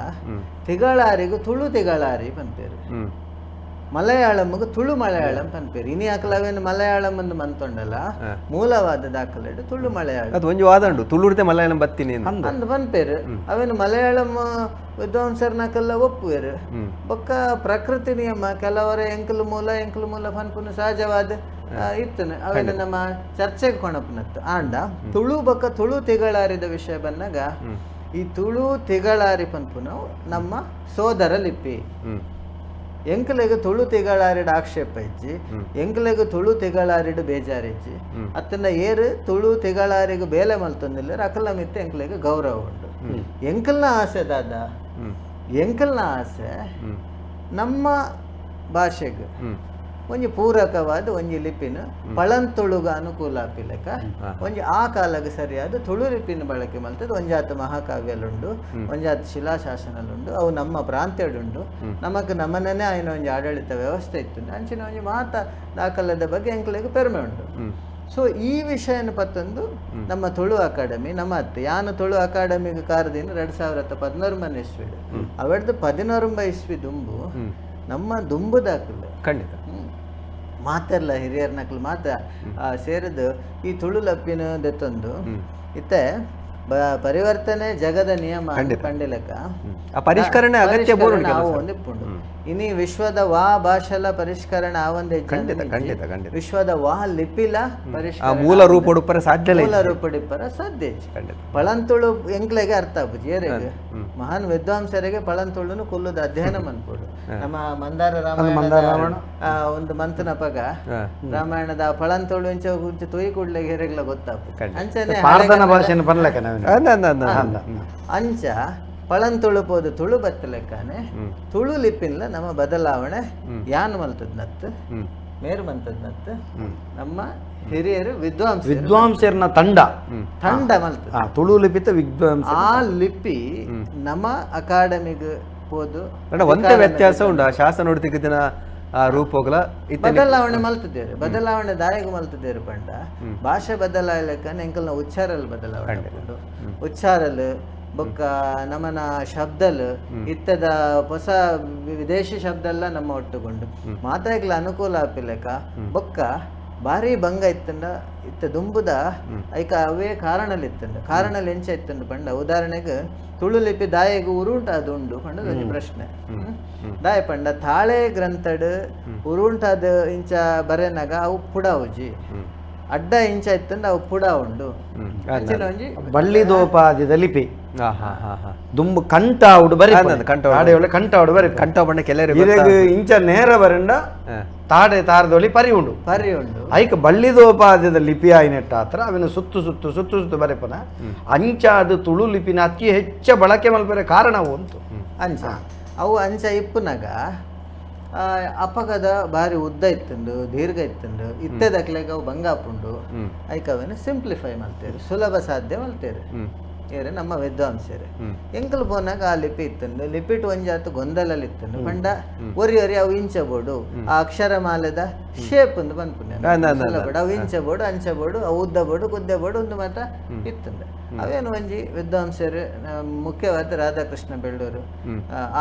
ತಿಗಳಾರಿಗೂ ತುಳು ತಿಗಳಾರಿ ಪನ್ಪೇರು, ಮಲಯಾಳಂಗೆ ತುಳು ಮಲಯಾಳಂ ಪನ್ಪೇರು. ಇನಿ ಅಕಲವೇನು ಮಲಯಾಳಂ ಅಂದು ಮಂತೊಂಡಲ್ಲ, ಮೂಲವಾದ ದಾಖಲೆ ತುಳು ಮಲಯಾಳಂ. ಅದು ಒಂಜಿ ವಾದ ಉಂಡು, ತುಳುರ್ದೆ ಮಲಯಾಳಂ ಬತ್ತೀನಿ ಅಂದು ಪನ್ಪೇರು. ಅವೇನು ಮಲಯಾಳಂ ವಿದ್ವಾಂಸರ್ನಕಲ್ಲ ಒಪ್ಪುವೇರು. ಬೊಕ್ಕ ಪ್ರಕೃತಿ ನಿಯಮ ಕೆಲವರ ಎಂಕಲು ಮೂಲ ಎಂಕಲು ಮೂಲ ಪನ್ಪುನು ಸಹಜವಾದ ಇತ್ತನು, ಅವೇನು ನಮ್ಮ ಚರ್ಚೆಗೆ ಕೊಣಪನತ್ತು. ಆಂಡ ತುಳು ಬೊಕ್ಕ ತುಳು ತಿಗಳಾರಿದ ವಿಷಯ ಬಂದಾಗ ಈ ತುಳು ತಿಗಳಾರಿ ಪನ್ಪುನು ನಮ್ಮ ಸೋದರ ಲಿಪಿ. ಎಂಕಲೆಗ್ ತುಳು ತಿಗಳಾರಿಡ್ ಆಕ್ಷೇಪ ಇಜ್ಜಿ, ಎಂಕಲೆಗ್ ತುಳು ತಿಗಳಾರಿಡ್ ಬೇಜಾರಿಜ್ಜಿ. ಅತ್ತನ ಏರು ತುಳು ತಿಗಳಾರಿಗ್ ಬೇಲೆ ಮಲ್ತೊಂದಿಲ್ಲ ಅಕಲ್ನ ಮಿತ್ತ ಎಂಕಲೆಗ್ ಗೌರವ ಉಂಡು. ಎಂಕಲ್ನ ಆಸೆ ದಾದ, ಎಂಕಲ್ನ ಆಸೆ ನಮ್ಮ ಭಾಷೆಗೆ ಒಂಜಿ ಪೂರಕವಾದ ಒಂಜಿ ಲಿಪಿನ ಪಳಂತುಳುಗ ಅನುಕೂಲ ಆಪಿಲೆಕ ಒಂಜಿ ಆ ಕಾಲಕ್ಕೆ ಸರಿಯಾದ ತುಳು ಲಿಪಿನ ಬಳಕೆ ಮಲ್ತದ. ಒಂಜಾತ ಮಹಾಕಾವ್ಯಲುಂಡು, ಒಂಜಾತ ಶಿಲಾಶಾಸನಲುಂಡು, ಅವು ನಮ್ಮ ಪ್ರಾಂತ್ಯಡುಂಡು. ನಮಕ್ ನಮ್ಮನೇ ಆಯ್ನ ಒಂಜಿ ಆಡಳಿತ ವ್ಯವಸ್ಥೆ ಇತ್ತು. ಅಂಚಿನ ಒಂಜಿ ಮಾತ ದಾಖಲದ ಬಗ್ಗೆ ಎಂಕ್ಲೆಗ್ ಪೆರ್ಮೆ ಉಂಡು. ಸೊ ಈ ವಿಷಯನ ಪತ್ತೊಂದು ನಮ್ಮ ತುಳು ಅಕಾಡೆಮಿ ನಮ್ಮ ಅತ್ತೆ ಯಾನು ತುಳು ಅಕಾಡೆಮಿಗೆ ಕಾರದಿನ 2014 ಇಸ್ವಿಡು ಅವೆಡ್ದು 19 ಇಸ್ವಿ ದುಂಬು ನಮ್ಮ ದುಂಬು ದಾಖಲೆ ಖಂಡಿತ ಮಾತೆಲ್ಲ ಹಿರಿಯರ್ ನಕಲು ಮಾತ ಸೇರಿದು ಈ ತುಳು ಲಪ್ಪಿನ ದೆತ್ತೊಂದು ಇತ್ತೆ ಪರಿವರ್ತನೆ ಜಗದ ನಿಯಮ ಪಂಡಿಲಕ ಪರಿಷ್ಕರಣೆ ಅಗತ್ಯ ಒಂದಿಪ್ಪುಂಡು. ಇನಿ ವಿಶ್ವದ ವಾ ಭಾಷೆಲ ಪರಿಷ್ಕರಣೆ ಆವಂದೆ ವಿಶ್ವದ ವಾ ಲಿಪಿಲ ಪರಿಷ್ಕರಣೆ ಮೂಲ ರೂಪಡುಪ್ಪರ ಸಾಧ್ಯ, ಮೂಲ ರೂಪಡಿಪ್ಪರ ಸಾಧ್ಯ. ಪಳಂತುಳು ಎಂಕ್ಲೆಗೆ ಅರ್ಥ ಆಪುಜಿ ಏರೆಗ್ ಮಹಾನ್ ವಿದ್ವಾಂಸರಿಗೆ ಪಳಂತುಳುನು ಕುಲ್ಲುದ ಅಧ್ಯಯನ ಮನ್ಪೊಡು. ನಮ್ಮ ಮಂದಾರ ರಾಮಾಯಣ ಒಂದು ಮಂತನ ಪಗ ರಾಮಾಯಣದ ಪಳಂತುಳು ಇಂಚ ತುಯಿ ಕೂಡ್ಲೆಗೆ ಹೇರೆಗ್ಲ ಗೊತ್ತಾಪು. ಅಂಚನೆ ಅಂಚ ಪಳಂತುಳು ಪೋದು ತುಳು ಬತ್ತಲೆಕ್ಕಾನೆ ತುಳು ಲಿಪಿನ್ಲ ನಮ್ಮ ಬದಲಾವಣೆ ಯಾನ್ ಮಲ್ತದ್ ನತ್ತು ಮೇರು ಮಂತದ್ ನತ್ತು ನಮ್ಮ ಹಿರಿಯರು ವಿದ್ವಾಂಸ ವಿದ್ವಾಂಸರ್ನ ತಂಡ ತಂಡ ಮಲ್ತದ ತುಳು ಲಿಪಿತ ವಿದ್ವಾಂಸ. ಆ ಲಿಪಿ ನಮ್ಮ ಅಕಾಡೆಮಿಗ್ ಪೋದು ಒಂದೇ ವ್ಯತ್ಯಾಸ ಉಂಟು. ಆ ಶಾಸನ ದಿನ ಆ ರೂಪೋಗಲ ಬದಲಾವಣೆ ಮಲ್ತಿದ್ದೇವೆ. ಬದಲಾವಣೆ ದಾಯಗ ಮಲ್ತಿದ್ದೇರು ಪಂಡ ಭಾಷೆ ಬದಲಾಯ್ಲಕ್ಕನೆ ಎಂಕಲ್ನ ಉಚ್ಚಾರಲ್ ಬದಲಾವಣೆ ಉಂಟು. ಉಚ್ಚಾರಲ್ ಬೊಕ್ಕ ನಮನ ಶಬ್ದಲ್ ಇತ್ತದ ಹೊಸ ವಿದೇಶಿ ಶಬ್ದ ಎಲ್ಲ ನಮ್ಮ ಒಟ್ಟುಗೊಂಡು ಮಾತಾಗ್ಲ ಅನುಕೂಲ ಆಪಿಲೆಕ ಬೊಕ್ಕ ಭಾರಿ ಭಂಗ ಇತ್ತಂಡ ಇತ್ತ ದುಂಬುದ ಐಕ ಅವೇ ಕಾರಣಲ್ ಇತ್ತಂಡ ಕಾರಣಲ್ ಎಂಚ ಇತ್ತಂಡ ಪಂಡ ಉದಾಹರಣೆಗೆ ತುಳು ಲಿಪಿ ದಾಯೆಗ್ ಉರುಂಟಾದ ಉಂಡು ಪಂಡ ಒಂಜಿ ಪ್ರಶ್ನೆ. ದಾಯ ಪಂಡ ತಾಳೆ ಗ್ರಂಥಡ್ ಉರುಂಟಾದ ಇಂಚ ಬರೆನಾಗ ಅವು ಪುಡಾವುಜಿ, ಅಡ್ಡ ಇಂಚ ಇತ್ತಂಡ ಅವು ಪುಡ ಉಂಡು. ಅಂಚಿನ ಒಂಜಿ ಬಳ್ಳಿದೋಪಾದಿದ ಲಿಪಿ ದುಂಬು ಕಂಠಾವುಡು ಬರಿ ಕಂಠಾವುಡು ಬರಿ ಕಂಠ ಬಣ್ಣ ಕೆಲವರು ಇಂಚ ನೇರ ಬರಂಡ ತಾಡೆ ತಾರದೊಳಿ ಪರಿ ಉಂಡು ಪರಿ ಉಂಡು. ಐಕ ಬಳ್ಳಿದೋಪಾದಿದ ಲಿಪಿ ಆಯ್ನೆಟ್ಟ ಆತ್ರ ಅವಿನ ಸುತ್ತು ಸುತ್ತು ಸುತ್ತು ಸುತ್ತು ಬರೆಪನ ಅಂಚಾದ ತುಳು ಲಿಪಿನ ಅತಿ ಹೆಚ್ಚ ಬಳಕೆ ಮಲ್ಪರೆ ಕಾರಣ ಉಂಟು. ಅಂಚ ಅವು ಅಂಚ ಇಪ್ಪುನಾಗ ಅಪಗದ ಬಾರಿ ಉದ್ದ ಇತ್ತುಂಡು ದೀರ್ಘ ಇತ್ತುಂಡು ಇತ್ತೆದಕ್ಲೆಗ್ ಅವು ಬಂಗಾಪುಂಡು ಐಕ್ ಅವೆನ್ ಸಿಂಪ್ಲಿಫೈ ಮಲ್ತೇರು ಸುಲಭ ಸಾಧ್ಯ ಮಲ್ತೇರು ಏರು ನಮ್ಮ ವಿದ್ವಾಂಸರು ಎಂಕಲ್ ಪೋನಾಗ ಆ ಲಿಪಿ ಇತ್ತುಂಡು ಲಿಪಿಟ್ ಒಂಜಾತು ಗೊಂದಲಲ್ಲಿ ಇತ್ತುಂಡು ಪಂಡ ಒರಿ ಒರಿ ಅವು ಇಂಚ ಬೋಡು ಆ ಅಕ್ಷರಮಾಲೆದ ಶೇಪ್ ಒಂದು ಪನ್ಪುಂಡು ಸುಲಭ ಅವು ಇಂಚ ಬೋಡು ಅಂಚ ಬೋಡು ಅವು ಉದ್ದ ಬೋಡು ಗುದ್ದೆ ಬೋಡು ಒಂದು ಮಾತ ಇತ್ತುಂಡು ಅವೇನು ಒಂಜಿ ವಿದ್ವಾಂಸರು ಮುಖ್ಯವಾದ ರಾಧಾಕೃಷ್ಣ ಬೆಳ್ಳೂರು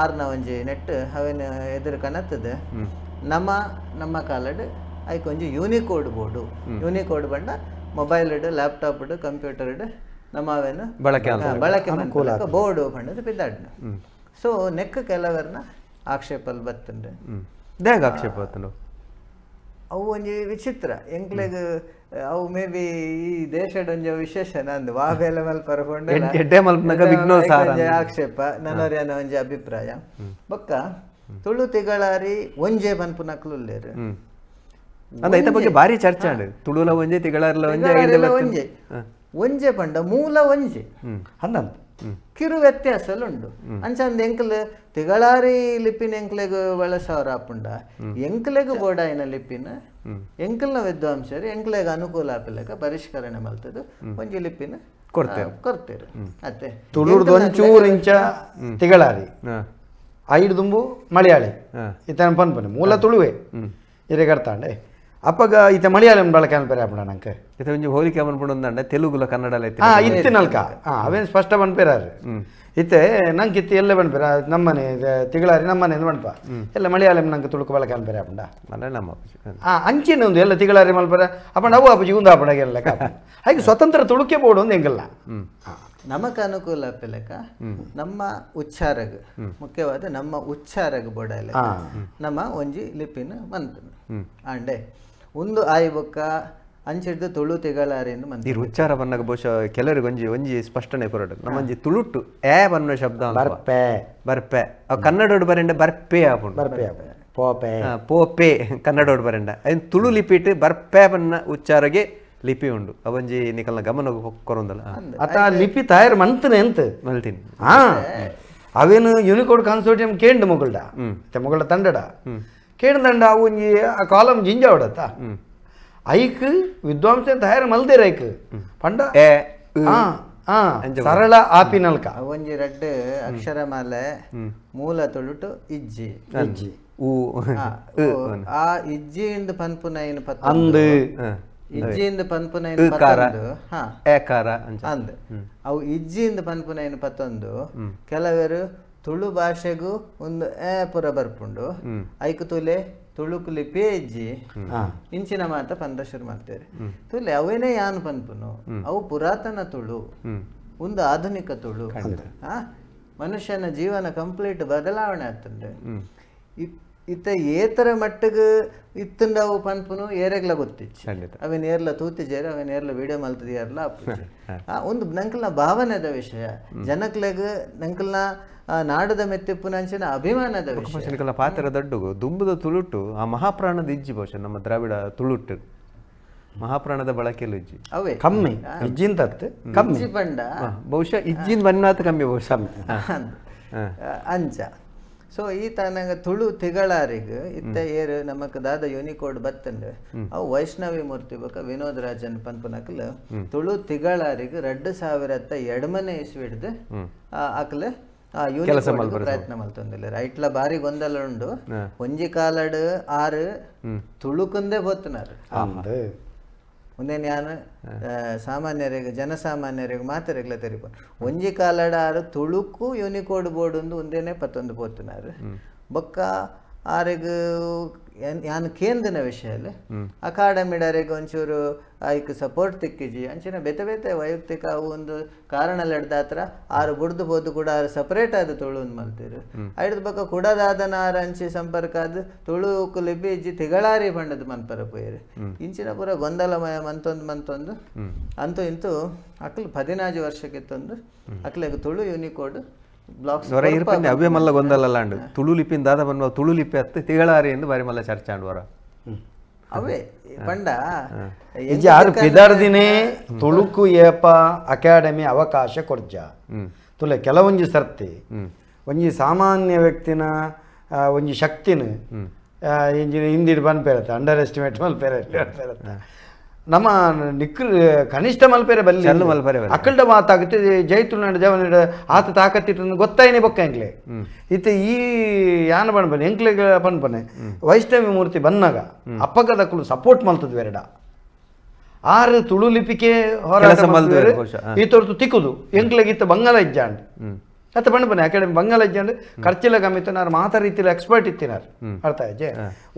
ಆರ್ನ ಒಂಜಿ ನೆಟ್ ಅವೇನು ಎದುರು ಕನತ್ತದೆ ನಮ್ಮ ನಮ್ಮ ಕಾಲಡ್ ಐಕ್ ಒಂಜಿ Unicode board Unicode ಬಂಡ mobile laptop computer ನಮ್ಮ ಅವೇನು ಬಳಕೆ ಬಳಕೆ ಬೋರ್ಡು ಪಂಡದು ಪಿದ್ದಾಡ್ನ ಸೊ ನೆಕ್ ಕೆಲವರ್ನ ಆಕ್ಷೇಪಲ್ ಬತ್ತುಂಡು ದಾಗ ಆಕ್ಷೇಪ ಬತ್ತುಂಡು ಅವು ಒಂಜಿ ವಿಚಿತ್ರ ಎಂಕ್ಲೆಗ್ ಅವು ಮೇ ಬಿ ಈ ದೇಶದ ಒಂಜಿ ವಿಶೇಷ ನಂದು ವಾ ಬೇಲೆ ಮಲ್ಪರ ಆಕ್ಷೇಪ ನನೋರ್ಯನ ಒಂಜಿ ಅಭಿಪ್ರಾಯ ಬೊಕ್ಕ ತುಳು ತಿಗಳಾರಿ ಒಂಜೆ ಪನ್ಪುನಕ್ಲು ಉಲ್ಲೇರು ಅಂದ ಐತ ಬಗ್ಗೆ ಭಾರಿ ಚರ್ಚೆ ಆಂಡ್ ತುಳುಲ ಒಂಜೆ ತಿಗಳಾರಿಲ ಒಂಜೆ ಒಂಜೆ ಒಂಜೆ ಪಂಡ ಮೂಲ ಒಂಜೆ ಅಂದಂತ ಕಿರು ವ್ಯತ್ಯಾಸಲು ಉಂಡು ಅಂಚಂದ ಎಂಕಲ್ ತಿಗಳಾರಿ ಲಿಪಿನ ಎಂಕ್ಲೆಗ್ ಬಳಸವರ ಆಪುಂಡ ಎಂಕ್ಲೆಗ್ ಬೋಡಾಯಿನ ಲಿಪಿನ ಎಂಕಲ್ನ ವಿದ್ವಾಂಸರು ಎಂಕ್ಲೆಗ್ ಅನುಕೂಲ ಆಪಿಲೆಕ ಪರಿಷ್ಕರಣೆ ಮಲ್ತದು ಒಂಜಿ ಲಿಪಿನ ಕೊಡ್ತೇವೆ ಕೊಡ್ತೇರು ಅತ್ತೆ ತುಳುರ್ದು ಒಂಚೂರು ಇಂಚ ತಿಗಳಾರಿ ಐದು ದುಂಬು ಮಲಯಾಳಿ ಇತನ ಪನ್ಪನೆ ಮೂಲ ತುಳುವೆ ಇರೆ ಕರ್ತಾಂಡೆ ಅಪ್ಪಗ ಈತ ಮಲಯಾಳಂ ಬಳಕೆ ಅನ್ಪೇರೆ ಆಪುಂಡ ನಂಗೆ ಇತ ಒಂಜಿ ಹೋಲಿಕೆ ಮನ್ಪುಂಡು ತೆಲುಗುಲ ಕನ್ನಡ ಇತ್ತಿನಲ್ಕ ಅವೇನು ಸ್ಪಷ್ಟ ಪನ್ಪೇರಾರು ಇತ್ತೆ ನಂಗೆ ಇತ್ತು ಎಲ್ಲ ಪನ್ಪೇರ ನಮ್ಮನೆ ತಿಗಳಾರಿ ನಮ್ಮನೆ ಪನ್ಪ ಎಲ್ಲ ಮಲಯಾಳಂ ನಂಗೆ ತುಳುಕು ಬಳಕೆ ಅನ್ಪೇರೆ ಆಪುಂಡ ಮಲಯಾಳಂ ಅಂಚಿನ ಒಂದು ಎಲ್ಲ ತಿಗಳಾರಿ ಮಲ್ಪರ ಅಪ್ಪಂಡ ಅವು ಅಪ್ಪಜಿ ಒಂದು ಆಪುಂಡ ಎಲ್ಲ ಹಾಗೆ ಸ್ವತಂತ್ರ ತುಳುಕೆ ಬೋಡು ಒಂದು ಎಂಗಲ್ಲ ನಮಕ್ ಅನುಕೂಲ ಆಪಿಲೆಕ ನಮ್ಮ ಉಚ್ಚಾರಗ್ ಮುಖ್ಯವಾದ ನಮ್ಮ ಉಚ್ಚಾರಗ್ ಬೋಡಾಯಿಲೆಕ ನಮ್ಮ ಒಂಜಿ ಲಿಪಿನ ಮನ್ಪುಂಡು ಆಂಡೆ ಒಂದು ಆಯಿ ಬೊಕ್ಕ ಅಂಚಿಡ್ದು ತುಳು ತಿಗಳಾರಿ ಎಂದು ಈ ಉಚ್ಚಾರ ಬನ್ನಾಗ ಬಹುಶಃ ಕೆಲವರಿಗೆ ಒಂಜಿ ಒಂಜಿ ಸ್ಪಷ್ಟನೆ ಕೊರಡು ನಮ್ಮಂಜಿ ತುಳುಟು ಏ ಬನ್ನೋ ಶಬ್ದ ಬರ್ಪೆ ಬರ್ಪೆ ಕನ್ನಡೋಡು ಬರೆಂಡ ಬರ್ಪೆ ಆಪುಂಡು ಬರ್ಪೆ ಪೋಪೆ ಪೋಪೆ ಕನ್ನಡೋಡು ಬರೆಂಡ ಐನ್ ತುಳು ಲಿಪಿಟ್ ಬರ್ಪೆ ಬನ್ನ ಉಚ್ಚಾರಗೆ ಲಿಪಿ ಉಂಡು ಅವಂಜಿ ನಿಕಲ್ನ ಗಮನ ಕೊರೊಂದಲ್ಲ ಅತ ಲಿಪಿ ತಯಾರು ಮಂತನೆ ಎಂತ ಮಲ್ತೀನಿ ಹಾ ಅವೇನು ಯೂನಿಕೋಡ್ ಕನ್ಸೋರ್ಟಿಯಂ ಕೇಂದ್ರ ಮೊಗಲ್ಡ ಮೊಗಲ್ಡ ತಂಡಡ ಕೇಂದ್ರ ಅವು ಒಂಜಿ ಆ ಕಾಲಮ್ ಜಿಂಜ ಅವಡತ್ತ ಐಕ್ ವಿದ್ವಾಂಸ ತಯಾರು ಮಲ್ದೇರ ಐಕ್ ಪಂಡ ಸರಳ ಆಪಿನಲ್ಕ ಒಂಜಿ ರಡ್ಡ್ ಅಕ್ಷರಮಾಲೆ ಮೂಲ ತುಳುಟು ಇಜ್ಜಿ ಇಜ್ಜಿ ಆ ಇಜ್ಜಿ ಇಂದು ಪನ್ಪುನೈನ್ ಅಂದು ಇಜ್ಜಿಯಿಂದ ಪನ್ಪುನೈನ್ ಪತ್ತೊಂದು ಹಾ ಅಂದ್ ಅವು ಇಜ್ಜಿಯಿಂದ ಪನ್ಪುನೈನ್ ಪತ್ತೊಂದು ಕೆಲವರು ತುಳು ಭಾಷೆಗೂ ಒಂದು ಏ ಪುರ ಬರ್ಪುಂಡು ಐಕ್ ತುಲೆ ತುಳುಕು ಲಿಪಿ ಇಜ್ಜಿ ಇಂಚಿನ ಮಾತ ಪಂದ್ರ ಶುರು ಮಾಡ್ತೇವೆ ತುಲೆ ಅವೇನೇ ಯಾನ್ ಪನ್ಪುನು ಅವು ಪುರಾತನ ತುಳು ಒಂದು ಆಧುನಿಕ ತುಳು ಮನುಷ್ಯನ ಜೀವನ ಕಂಪ್ಲೀಟ್ ಬದಲಾವಣೆ ಆಗ್ತಂಡೆ ಇತ್ತ ಏತರ ಮಟ್ಟಿಗೆ ಇತ್ತಂಡ ಅವು ಪನ್ಪುನು ಏರೆಗ್ಲ ಗೊತ್ತಿಚ್ಚು ಅವೇನು ಏರ್ಲ ತೂತಿಜೇರು ಅವೇನು ಏರ್ಲ ವಿಡಿಯೋ ಮಲ್ತದಿಯಾರ್ಲ ಒಂದು ನಂಕಲ್ನ ಭಾವನೆದ ವಿಷಯ ಜನಕ್ಲೆಗ್ ನಂಕಲ್ನ ನಾಡದ ಮೆತ್ತಿಪ್ಪುನಂಚಿನ ಅಭಿಮಾನದ ವಿಷಯ ಪಾತ್ರ ದೊಡ್ಡಗು ದುಂಬುದ ತುಳುಟು ಆ ಮಹಾಪ್ರಾಣದ ಇಜ್ಜಿ ಬಹುಶಃ ನಮ್ಮ ದ್ರಾವಿಡ ತುಳುಟು ಮಹಾಪ್ರಾಣದ ಬಳಕೆಯಲ್ಲಿ ಇಜ್ಜಿ ಅವೇ ಕಮ್ಮಿ ಇಜ್ಜಿಂತ ಕಮ್ಮಿ ಬಂಡ ಬಹುಶಃ ಇಜ್ಜಿನ ಬನ್ನಾತ ಕಮ್ಮಿ ಬಹುಶಃ ಅಂಚ ಸೊ ಈ ತನಗ ತುಳು ತಿಗಳಾರಿಗ್ ಇತ್ತ ಏರು ನಮಕ್ ದಾದ ಯೂನಿಕೋಡ್ ಬತ್ತಂಡು ಅವು ವೈಷ್ಣವಿ ಮೂರ್ತಿ ಬೊಕ ವಿನೋದ್ ರಾಜನ್ ಪನ್ಪುನಕ್ಲು ತುಳು ತಿಗಳಾರಿಗ್ 2002 ಇಸ್ವಿಡ್ದು ಅಕ್ಲು ಆ ಯೂನಿಕೋಡ್ ಪ್ರಯತ್ನ ಮಲ್ತೊಂದಿಲ್ಲ ಐಟ್ಲ ಬಾರಿ ಗೊಂದಲ ಉಂಡು ಒಂಜಿ ಕಾಲಡ್ ಆರು ತುಳುಕುಂದೇ ಬೊತ್ತುನಾರು ಒಂದೇನು ಯಾನು ಸಾಮಾನ್ಯರಿಗೆ ಜನಸಾಮಾನ್ಯರಿಗೆ ಮಾತೆರೆಗ್ಲ ತೆರಿಪ ಒಂಜಿ ಕಾಲಡ ಆರು ತುಳುಕು ಯೂನಿಕೋಡ್ ಬೋರ್ಡ್ ಒಂದು ಒಂದೇನೆ ಪತ್ತೊಂದು ಪೋತುನಾರು ಬೊಕ್ಕ ಆರೆಗ್ ಯಾನ್ ಕೇಂದ್ರನ ವಿಷಯ ಅಕಾಡೆಮಿಡರೆಗ್ ಒಂಚೂರು ಐಕ್ ಸಪೋರ್ಟ್ ತಿಕ್ಕಿಜಿ ಅಂಚಿನ ಬೇತೆ ಬೇತೆ ವೈಯಕ್ತಿಕ ಅವು ಒಂದು ಕಾರಣಲೆಡ್ದಾತ್ರ ಆರು ಬುಡ್ದು ಬೋದು ಕೂಡ ಆರು ಸಪರೇಟ್ ಆದ ತುಳು ಮಲ್ತೀರು ಐಡ್ದ ಬೊಕ್ಕ ಕುಡದಾದನ ಆರು ಅಂಚಿ ಸಂಪರ್ಕ ಆದ್ ತುಳು ಲಿಪಿ ಇಜ್ಜಿ ತಿಗಳಾರಿ ಪಂಡದ ಮನ್ಪರ ಪೋಯರು ಇಂಚಿನ ಪೂರ ಗೊಂದಲಮಯ ಮಂತೊಂದು ಮಂತೊಂದು ಅಂತೂ ಇಂತೂ ಅಕ್ಲು 14 ವರ್ಷಕ್ಕಿತ್ತೊಂದು ಅಕ್ಲೆಗ್ ತುಳು ಯೂನಿಕೋಡ್ ಅವೇ ಮಲ್ಲ ಗೊಂದಲಲ್ಲ ಅಂಡು ತುಳು ಲಿಪಿನ ದಾದ ಬನ್ನುವ ತುಳು ಲಿಪಿ ಅತ್ತು ತಿಗಳಾರಿ ಎಂದು ಬಾರಿ ಮಲ್ಲ ಚರ್ಚೆ ಆಂಡುವರ ಅವೇ ಪಂಡ ಯಾರು ಪಿದಾರ್ದಿನೇ ತುಳುಕು ಏಪ ಅಕಾಡೆಮಿ ಅವಕಾಶ ಕೊರ್ಜ ತುಲೆ ಕೆಲವೊಂಜಿ ಸರ್ತಿ ಒಂಜಿ ಸಾಮಾನ್ಯ ವ್ಯಕ್ತಿನ ಒಂಜಿ ಶಕ್ತಿನ Engine ಹಿಂದಿಡ್ ಪನ್ಪೇರತ್ತ under estimate ಮಲ್ಪೇರೆ ಪೇರತ್ತ ನಮ್ಮ ನಿಕ್ರು ಕನಿಷ್ಠ ಮಲ್ಪೇರೆ ಬಲ್ಲಿ ಮಲ್ಪರೆ ಅಕ್ಕಲ್ಡ ಮಾತಾಗುತ್ತೆ ಜೈ ತುಳುನಾಡು ಜವನಿಡ ಆತ ತಾಕತ್ತಿಟ್ಟು ಗೊತ್ತಾಯಿನೇ ಬೊಕ್ಕ ಎಂಕ್ಲೆ ಇತ್ತ ಈ ಯಾನ ಪನ್ಪನೆ ಎಂಕ್ಲೆ ಪನ್ಪನೆ ವೈಷ್ಣವಿ ಮೂರ್ತಿ ಬಂದಾಗ ಅಪ್ಪಗದಕ್ಕಲು ಸಪೋರ್ಟ್ ಮಲ್ತದ ಬೇರೆಡ ಆರು ತುಳು ಲಿಪಿಕೆ ಹೋರಾಟ ಈ ತೋರ್ತು ತಿಕ್ಕುದು ಎಂಕ್ಲೆಗಿತ್ತ ಬಂಗಾಲ ಇಜ್ಜಾಂಡ್ ಅತ್ತ ಪನ್ಪನೆ ಅಕಾಡೆಮಿ ಬಂಗಾಲ ಇಜ್ಜಾಂಡ್ ಖರ್ಚಿಲ್ಲ ಕಮ್ಮಿತ್ತು ನಾರು ಮಾತಾ ರೀತಿಯಲ್ಲಿ ಎಕ್ಸ್ಪರ್ಟ್ ಇತ್ತಿನಾರು ಅರ್ಥ ಆಯ್ಜೆ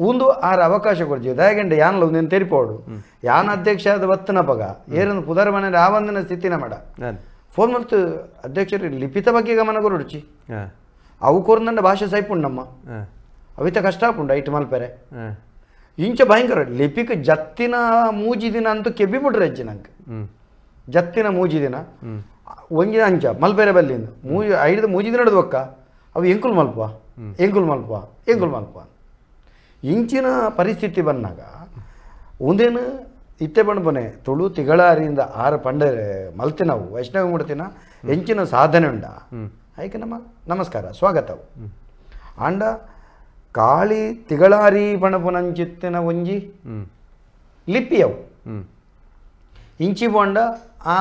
ಒಂದು ಆರು ಅವಕಾಶ ಕೊಡ್ತೀವಿ ದಯಗಂಡೆ ಯಾನಲ್ಲ ಒಂದೇನು ತೆರಿಪೋಡು ಯಾನ ಅಧ್ಯಕ್ಷ ಆದ ಬತ್ತನ ಪಗ ಏರೊಂದು ಪುದರ್ ಮನೆ ಆವಂದಿನ ಸ್ಥಿತಿನ ಮಾಡ ಫೋನ್ ಮತ್ತು ಅಧ್ಯಕ್ಷರು ಲಿಪಿತ ಬಗ್ಗೆ ಗಮನ ಕೊರಡುಚಿ ಅವು ಕೋರ್ದಂಡ ಭಾಷೆ ಸೈಪುಂಡಮ್ಮ ಅವಿತ ಕಷ್ಟ ಆಪುಂಡು ಐಟ್ ಮಲ್ಪೆರೆ ಇಂಚ ಭಯಂಕರ ಲಿಪಿಕ್ ಜತ್ತಿನ ಮೂಜಿ ದಿನ ಅಂತೂ ಕೆಬ್ಬಿ ಬಿಡ್ರೆ ಅಜ್ಜಿ ನಂಗೆ ಜತ್ತಿನ ಮೂಜಿ ದಿನ ಒಂಜಿನ ಅಂಚ ಮಲ್ಪೆರೆ ಬಲ್ಲಿಂದ ಮೂಜಿ ಐದು ಮೂಜಿ ದಿನ ಬೊಕ್ಕ ಅವು ಎಂಕುಲ್ ಮಲ್ಪ ಎಂಕುಲ್ ಮಲ್ಪ ಎಂಕುಲ್ ಮಲ್ಪ ಇಂಚಿನ ಪರಿಸ್ಥಿತಿ ಬಂದಾಗ ಒಂದೇನು ಇತ್ತೆ ಪಣಪನೆ ತುಳು ತಿಗಳಾರಿಯಿಂದ ಆರು ಪಂಡರೆ ಮಲ್ತಿ ನಾವು ವೈಷ್ಣವ ಮೂರ್ತಿನ ಎಂಚಿನ ಸಾಧನೆ ಉಂಡ ಐಕೆ ನಮ್ಮ ನಮಸ್ಕಾರ ಸ್ವಾಗತವು ಆಂಡ ಕಾಳಿ ತಿಗಳಾರಿ ಪಣಪುನಂಚಿತ್ತಿನ ಒಂಜಿ ಲಿಪಿಯವು ಇಂಚಿ ಪೋಂಡ ಆ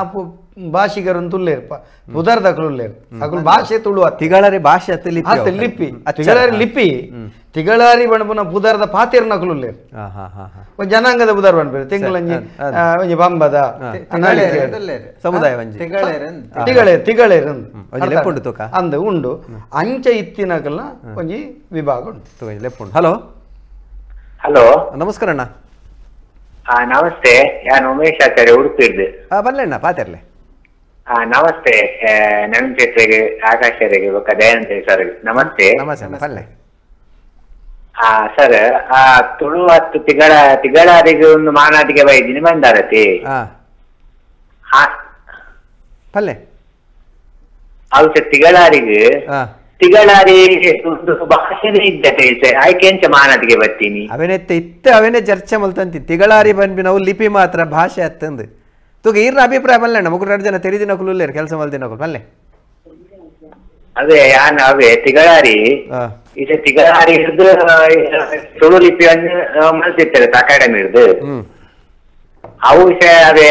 ಭಾಷಿಗರನ್ನು ತುಲ್ಲೇರು ಪುದರ್ದಕ್ಲು ಅಕುಲು ಭಾಷೆ ತುಳು ತಿಗಳಾರಿ ಭಾಷೆ ಅತ್ತ ಲಿಪಿ ತಿಗಳಾರಿ ಲಿಪಿ ತಿಗಳಾರಿ ಬಣಪುನ ಪುದರ್ದ ಪಾತೇರ್ನ ಅಕುಲು ಒಂದು ಜನಾಂಗದ ಪುದರ್ ಬಣ್ಪೇರು ತಿಂಗಳಂಜಿ ಒಂಜಿ ಬಂಬದ ಸಮುದಾಯ ತಿಗಳೇರು ತಿಗಳೇರು ಅಂದ ಉಂಡು ಅಂಚ ಇತ್ತಿನಕಲ್ನ ಒಂಜಿ ವಿಭಾಗ ಉಂಟು. ಹಲೋ ಹಲೋ ನಮಸ್ಕಾರ ಅಣ್ಣ. ನಮಸ್ತೆ, ನಾನು ಉಮೇಶ್ ಆಚಾರ್ಯ ಉಡುಪಿ. ಬಲ್ಲೆ ಪಾತಿರ್ಲೆ. ನಮಸ್ತೆ ನವೀನ್ ಚೇತ್ರೆಗೆ, ಆಕಾಶರಿಗೆ, ದಯಾನಂದ ಸರ್ ನಮಸ್ತೆ. ನಮಸ್ತೆ ಬಲ್ಲೆ. ಸರ್, ಆ ತುಳು ಹತ್ತು ತಿಗಳ ತಿಗಳಾರಿಗೆ ಒಂದು ಮಾನಾಟಿಗೆ ಬೈದಿನಿ ಬಂದಾರತಿ ಪಲ್ಲೆ. ಹೌದು ಸರ್, ತಿಗಳಾರಿಗೆ ತಿಗಳಾರಿ ಒಂದು ಭಾಷೆನೇ ಇದ್ದತೆ ಆಯ್ಕೆ ಎಂಚ ಮಾನಾಟಿಗೆ ಬರ್ತೀನಿ ಅವೇನೆ ಇತ್ತ ಅವೇನೆ ಚರ್ಚೆ ಮಲ್ತಂತಿ ತಿಗಳಾರಿ ಬಂದ್ಬಿ ನಾವು ಲಿಪಿ ಮಾತ್ರ ಭಾಷೆ ಅತ್ತಂದು ತೂಗ ಈರ್ನ ಅಭಿಪ್ರಾಯ ಬಲ್ಲೆ ಮುಗುರು ಎರಡು ಜನ ತೆರಿದಿನ ಕುಲುಲ್ಲೇರು ಕೆಲಸ ಮಲ್ದಿನ ಬಲ್ಲೆ. ಅದೇ ಯಾನ್ ಅವೇ ತಿಗಳಾರಿ ಇದು ತಿಗಳಾರಿ ಹಿಡಿದು ತುಳು ಲಿಪಿಯನ್ನು ಮಲ್ತಿರ್ತಾರೆ ಅಕಾಡೆಮಿ ಹಿಡಿದು ಅವು ಅದೇ